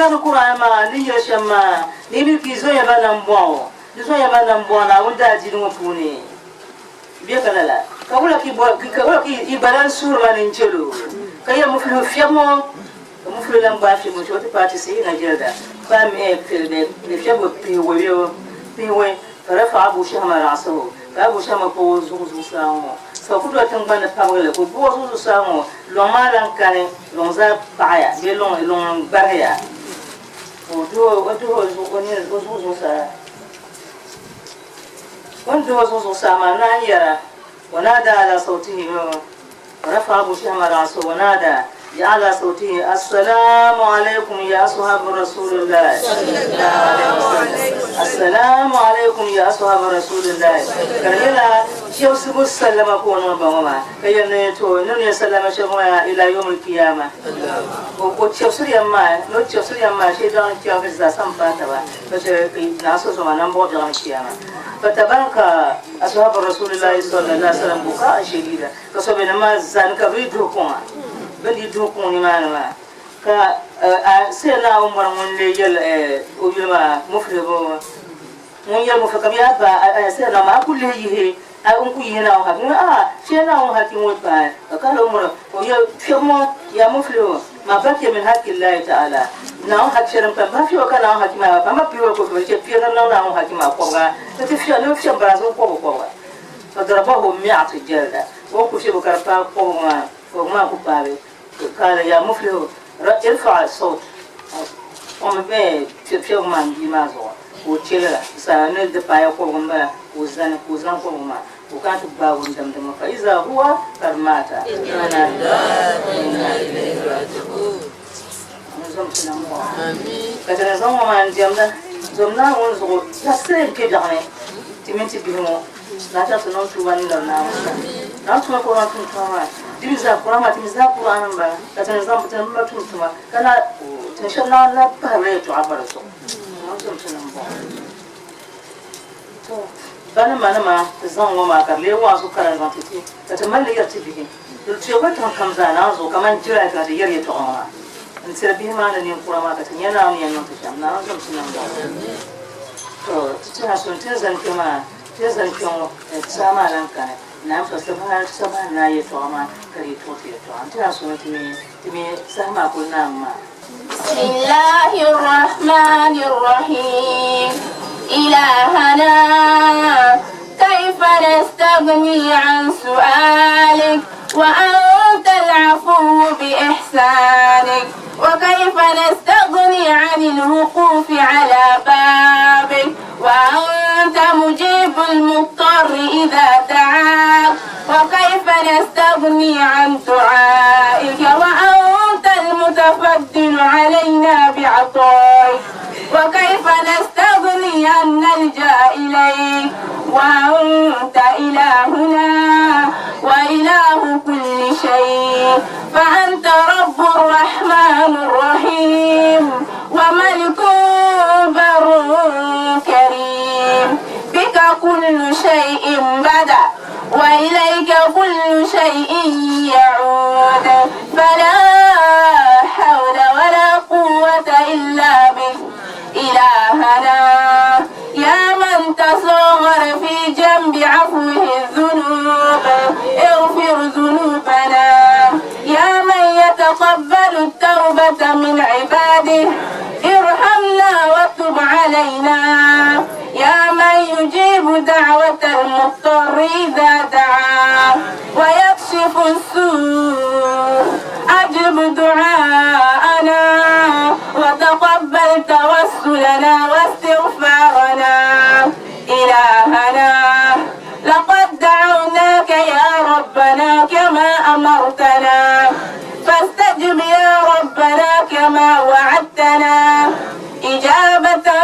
karim Kur'an maa ni yɛli shɛm maa, ni yi mi ka yi zoya ba nambɔɣu, di zoya ba nambɔɣu Naawuni daadiini ŋɔ puuni. Bɛ ka lala, ka wula ka yi bɔri, ka wula ka yi gba lan suhiri ma ni n chɛl o, ka yɛli mufilihu fiɛbi ŋɔ? Ka mufilihu lan gbaai fiɛbi ŋɔ chaŋ ti paai ti sihi jilda paai mi fiɛbigu pihiwɔi bee pihiwɔi, ka rafa'a Abu Shahma ra'sahu, ka Abu Shahma kpuɣi o zuɣu zuɣusaa ŋɔ, ka ku doli tiŋgbani ni pabigi li, ka o kpuɣi o zuɣu zuɣusaa ŋɔ, lɔŋ maa lan kani, lɔŋ zaa paɣiya bee lɔŋ gbarigiya, ka o duhi o zuɣu zuɣusaa. O ni duhi o zuɣu zuɣusaa maa naan yɛra, Wanada ala sawtihi Rafa Abu Shahma ra'sahu wanada bi a'la sawtihi, Assalamu alaykum ya ashab Rasulillah Assalamu alaykum ya ashab Rasulillah Ka di nyɛla chɛbisibu sallama ka o niŋ ba ŋɔ maa ka yɛli ni to niŋmiya sallama shɛba ŋɔ yaa ila yawmil qiyama o chɛbisiri ya maa ni o chɛbisiri ya maa shee daɣu ni kpɛma ka ti zaa sa m-paai taba ka chɛ ka naa so zoma nambɔɣu biɛɣu ni kiyama fatabanka ashabu rasulillahi sallallahu alaihi wasallam bukaan shadida ka so bɛ ni maa zani ka bɛ yi duhi kuŋa bɛ ni yi duhi kuŋ nimaani maa ka Sayyidina Umar ŋun lee yɛli o yuli maa muflihu ŋun yɛli muflihu ka bɛ yaa ba Sayyidina Umar a ku lihi yihi a n ku yihi Naawuni haki ŋun a shee Naawuni haki ŋɔ paai ka kala Umar ka o yɛli kpɛbu ŋɔ ya muflihu ma bakiya min haki Allahi ta'ala Naawuni haki shɛli m-pa m-bahi fiɛba ka Naawuni haki maa pa ma pihiwɔi ka o chɛ piɛri niŋ Naawuni haki maa kɔbiga ni ti fiɛbi ni fiɛbi barazim kɔbiga kɔbiga fa darabahu mi'atu jalda o ni ku fiɛbi ka di paai kɔbiga maa kɔbiga maa ku paai kala ya muflihu irfa sawt o mi bɛ fiɛbigu maa m bia maa zuɣu ka o chɛ lala sa ni di paaya kɔbigu m-bala ka o zani ka o zaŋ kɔbigu maa ka o kana ti gbaagi o n-damdi ma fa iza huwa kad maata ka ti ni zaŋ ŋɔ maa n-diɛmda zom Naawuni zuɣu la sili n-kpe biɛɣu ni ti mini ti bihi ŋɔ na chaŋ ti niŋ tuuba ni lari Naawuni sani. Naawuni tuma ka o zaŋ tum tuma maa di mi zaa Kur'an maa ti mi zaa Kur'an m-bala ka ti ni zaŋ ti ni mali tum tuma ka na tin shɛli Naawuni na pahirila yɛltɔɣa gba di zuɣu. Naawuni zom ti niŋ bɔŋɔ. To banima nima ti zaŋ ŋɔ maa ka di lee waazu kara n-zaŋ ti ti ka ti mali li yɛri ti bihi. Di tuya gba tiŋ kam zaa Naawuni zuɣu kamani Jiraai ka ti yɛri yɛltɔɣa ŋɔ maa n-tiri bihi maa ni ninkura maa ka ti nya Naawuni ni yɛn niŋ ti shɛm. Naawuni zom ti niŋ bɔŋɔ. To ti tɛha so n-ti zani kpe maa, ti ni zani kpe ŋɔ saha maa lan kani. Naawuni so sabahi naai yɛltɔɣa maa ka di yi tuɣi ti yɛltɔɣa. N tɛha so ni ti mi saha maa kuli naami maa. Bismillahi Rahmani Rahim Ilahana kayfa nastaghni an su'alik wa anta al-afuwwu bi ihsanik wa kayfa nastaghni an al-wuqufi ala babik wa anta mujibu al-mudtarri idha da'ak wa kayfa nastaghni an du'aika wa anta al-mutafaddilu alayna bi'ata'ik wa kayfa nastaghni an nalja'a ilayk wa anta ilahuna wa ilahu kulli shay fa anta rabbu ar-rahman ar-rahim wa malikun barrun karim bika kullu shay'in bada wa ilayka kullu shay'in ya'ud fala hawla wala quwwata illa bik ilahana ya man tasaghara fi jambi afwihi dhunub ighfir dhunubana ya man yataqabbalu at-tawbata min ibadihi irhamna wa tub alayna ya man yujibu da'wata al-mudtarri idha da'a wa yakshifu as-su' ajib du'a'ana wa taqabbal tawassulana wa istighfarana ilahana laqad da'awnaka ya rabbana kama amartana fastajib ya rabbana kama wa'adtana ijabata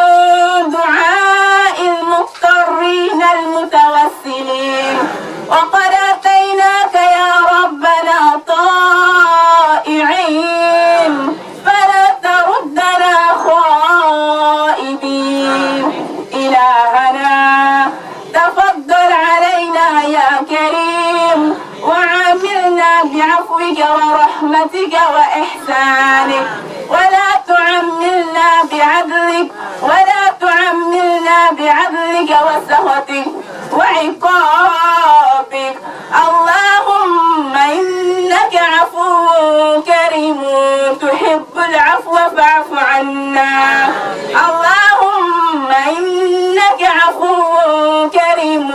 du'a'i al-mudtarrin al-mutawassilin wa qad ataynaka ya rabbana ta'i'in fala taruddana khaibin ilahana. بعفوك ورحمتك وإحسانك ولا تعملنا بعدلك ولا تعملنا بعدلك وسخطك وعقابك. اللهم إنك عفو كريم تحب العفو فاعف عنا. اللهم إنك عفو كريم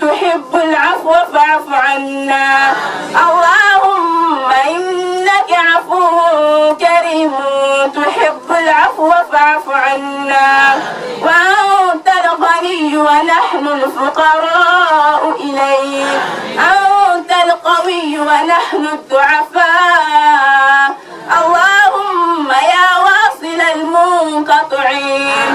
تحب العفو فاعف عنا. اللهم إنك عفو كريم تحب العفو فاعف عنا. وأنت الغني ونحن الفقراء إليك، أنت القوي ونحن الضعفاء. اللهم يا واصل المنقطعين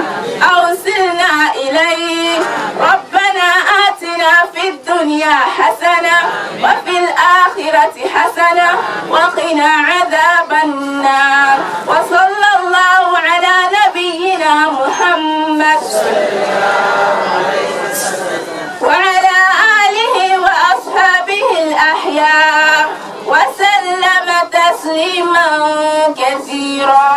أوصلنا إليك. ربنا آتنا في الدنيا حسنة وفي الآخرة حسنة وقنا عذاب النار. وصلى الله على نبينا محمد وعلى آله وأصحابه الأحياء وسلم تسليما كثيرا.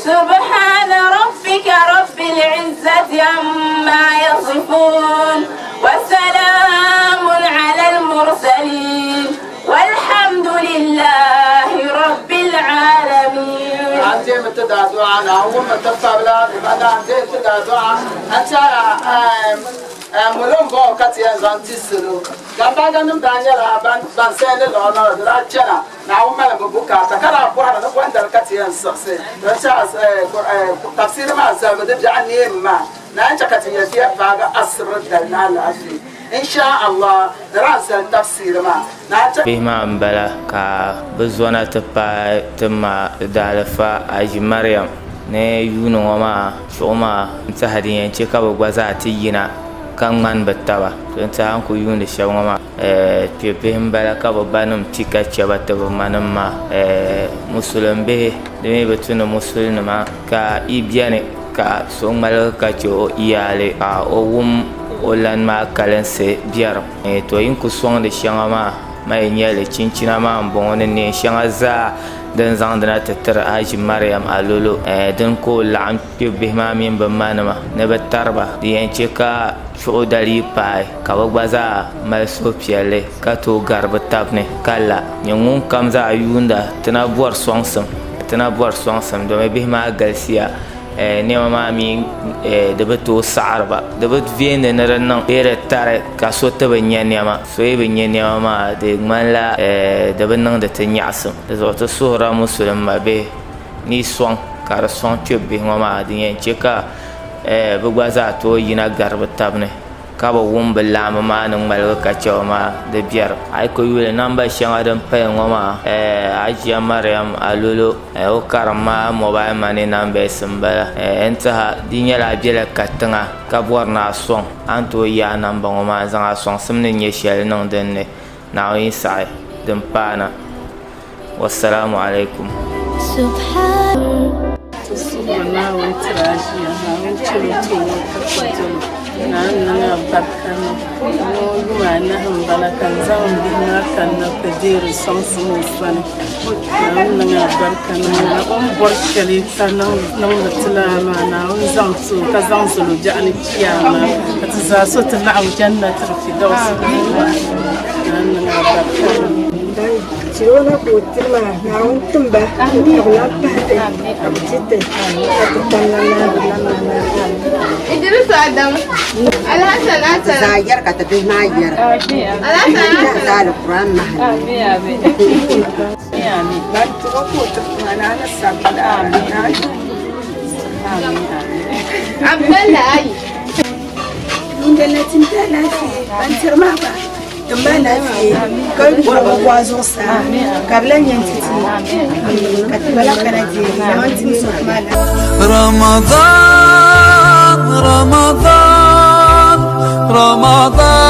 سبحان ربك رب العزة عما يصفون وسلام على المرسلين والحمد لله رب العالمين. أنت متدعو أنا هو متفق أنا أنت متدعو أنت mulun bɔ ka ti yɛn zaŋ ti salo gambaaga nim daa nyɛla ban sɛndi lɔɣu na di daa chɛna Naawuni mali bi bukaata ka daa bɔhiri ni bɔndali ka ti yɛn siɣisi don chɛ tafsiri maa zalibu di biɛɣu neemi maa na yɛn chɛ ka ti nyɛ ti yɛn paagi asibiri dali ni alaafee insha Allah di daa zali tafsiri maa na chɛ. Bihi maa m-bala ka bɛ zɔna ti paai ti ma daalifa Aji Mariam ni yuuni ŋɔ maa chuɣu maa n-tɛha din yɛn che ka bɛ gba zaa ti yina ka ŋmani bɛ taba. To n-tɛha n ku yuundi shɛba ŋɔ maa kpe bihi m-bala ka bɛ banim ti ka che ba ti bɛ manim maa. Musulim bihi di mi bi tu ni musulinima ka yi beni ka so ŋmaligi ka che o iyaali ka o wum o lan maa kalinsi biɛrim. To yi ni ku sɔŋdi shɛŋa maa ma yi nyɛ li chinchina maa m-bɔŋɔ ni neen shɛŋa zaa din zaŋdina ti tiri Haji Mariam Alolo din ka o laɣim kpe bihi maa mini bɛ manima ni bɛ tariba di yɛn che ka chuɣu dali yi paai ka bɛ gba zaa mali suhupiɛlli ka tooi gari bɛ tab ni ka la. Nyɛ ŋunkam zaa yuunda ti na bɔri sɔŋsim, ti na bɔri sɔŋsim domi bihi maa galisiya. Nɛma maa mi di bi tooi saɣiri ba di bi veendi ni di niŋ bee di tari ka so ti bi nya nɛma so yi bi nya nɛma maa di ŋmanila di bi niŋdi ti nyaɣisim di zuɣu ti suhirila musulim bihi ni yi sɔŋ ka di sɔŋ kpe bihi ŋɔ maa din yɛn che ka bɛ gba zaa tooi yina gari bɛ tabi ni ka bi wum bɛ laamba maa ni ŋmaligi ka chɛ ba maa di biɛrim. A yi kuli yuli namba shɛŋa din paya ŋɔ maa, Hajiya Mariam Alolo o karim maa mobile money numbers m-bala. N tiɛha di nyɛla a bela katiŋa ka bɔri ni a sɔŋ, a ni tooi yaai namba ŋɔ maa n-zaŋ a sɔŋsim ni nyɛ shɛli niŋ din ni Naawuni yi saɣi din paana. Wassalamu alaikum. Ti suhuri Naawuni tiri a ʒiya, Naawuni chɛl o ti o ka ti dol o. Naawuni niŋ a barika niŋ. Ni o yuma anahi m-bala ka n zaŋ m bihi maa kanna ti deeri sɔŋsim o sani. Naawuni niŋ a barika niŋ. O ni bɔri shɛli ka niŋdi ti lala maa, Naawuni zaŋ ti o ka zaŋ zali o biɛɣu ni chiyaama ka ti zaa so ti laɣim Jannatul Firdausi ni. Naawuni niŋ a barika niŋ. Tiri o na ka o tiri maa, Naawuni tim ba ka bɛ lahi pahi ti ka bɛ ti ti ka ti tam na naai bɛ lan na naai. Idris Adamu Alhassan Hassan Zaa yɛri ka ti bihi maa yɛra. Alhassan Hassan Zaa Alquran mahali. Ban tiri o ka o tiri ti maa, Naawuni sabi laara. Abdallah Ali Yuundali ti n-ti alaafee, ban tiri maa gba ti m alaafee ka wuɣi bɛ bɔɣa zuɣusaa ka bɛ lahi nya n-ti ti ka ti gba lahi kana deei Naawuni tim so ti ma alaafee. Ramadan, Ramadan, Ramadan.